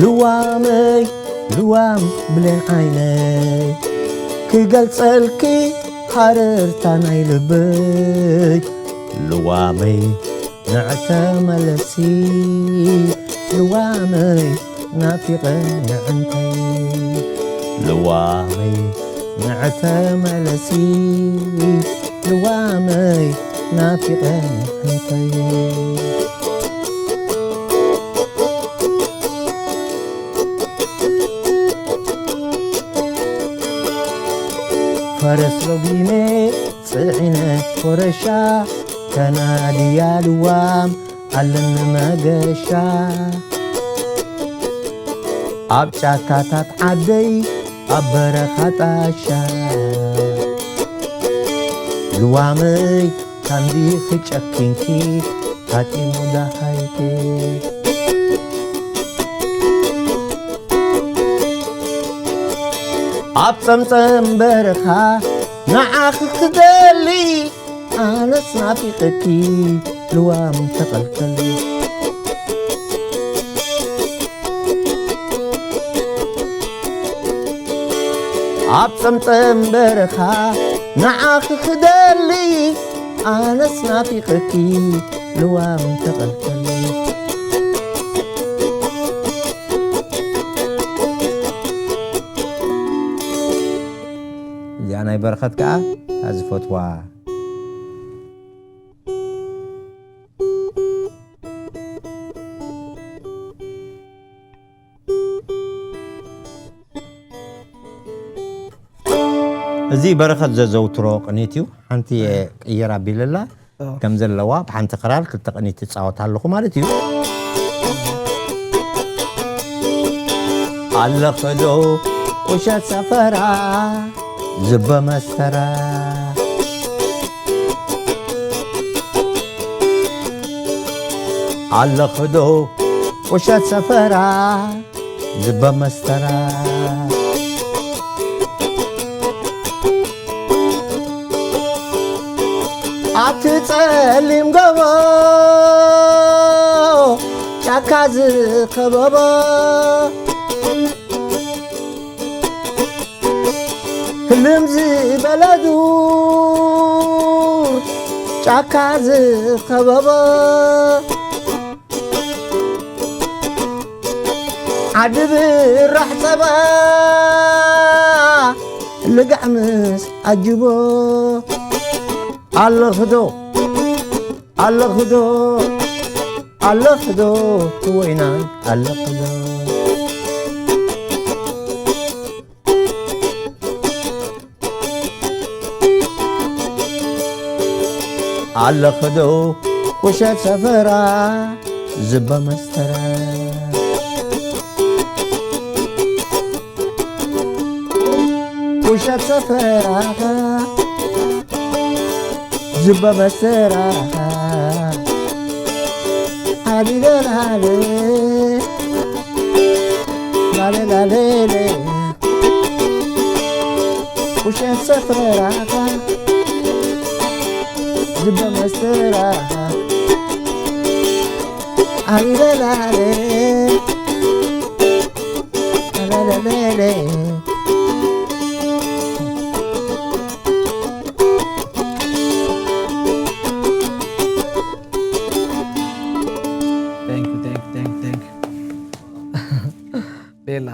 ልዋመይ ልዋም ብሌን ዓይነይ ክገልጸልኪ ሃረርታ ናይ ልበይ ልዋመይ ንዕተመለሲ ልዋመይ ናፊቐ ንዕንተይ ልዋመይ ንዕተመለሲ ልዋመይ ናፊቐ ንዕንተይ ፈረስ ሎጊመ ጽዒነ ኮረሻ ከናድያ ልዋም ኣለኒ መገሻ ኣብ ጫካታት ዓደይ ኣብ በረኻ ጣሻ ልዋመይ ካንዲኺ ጨኪንኪ ካጢሙ ዳሃይኪ ኣብ ጸምጸም በረኻ ንዓኺ ክደሊ ኣነስ ናፊቐኪ ልዋም ተቐልቀሊ ኣብ ጸምጸም በረኻ ንዓኺ ክደሊ ኣነስ ናፊቐኪ ልዋም ተቐልቀሊ እዚኣ ናይ በረኸት ከኣ እታ ዝፈትዋ እዚ በረኸት ዘዘውትሮ ቅኒት እዩ። ሓንቲ እየ ቅይር ኣቢለላ ከም ዘለዋ ብሓንቲ ክራር ክልተ ቅኒት ትጻወት ኣለኹ ማለት እዩ። ኣለኽዶ ቁሸት ሰፈራ ዝበ መስተራ ኣለኽዶ ቁሸት ሰፈራ ዝበ መስተራ ኣብቲ ጸሊም ጎቦ ጫካ ዝኸበቦ ህልም ዝበለ ዱር ጫካ ዝኸበቦ ዓዲ ብራሕ ጸባ ልጋዕ ምስ ዓጅቦ ኣለኽዶ ኣለኽዶ ኣለኽዶ ወይናይ ኣለኽዶ ኣለኽዶ ውሸት ሰፈራ ዝበ መስተራ ውሸት ሰፈራ ዝበ መስተራ ሃሊለላለ ላለላሌሌ ውሸት ሰፈራኻ ዝበ መስተራኻ ኣሪበላለ ኣለለለለ Thank you, thank you, thank you, thank you. ቤላ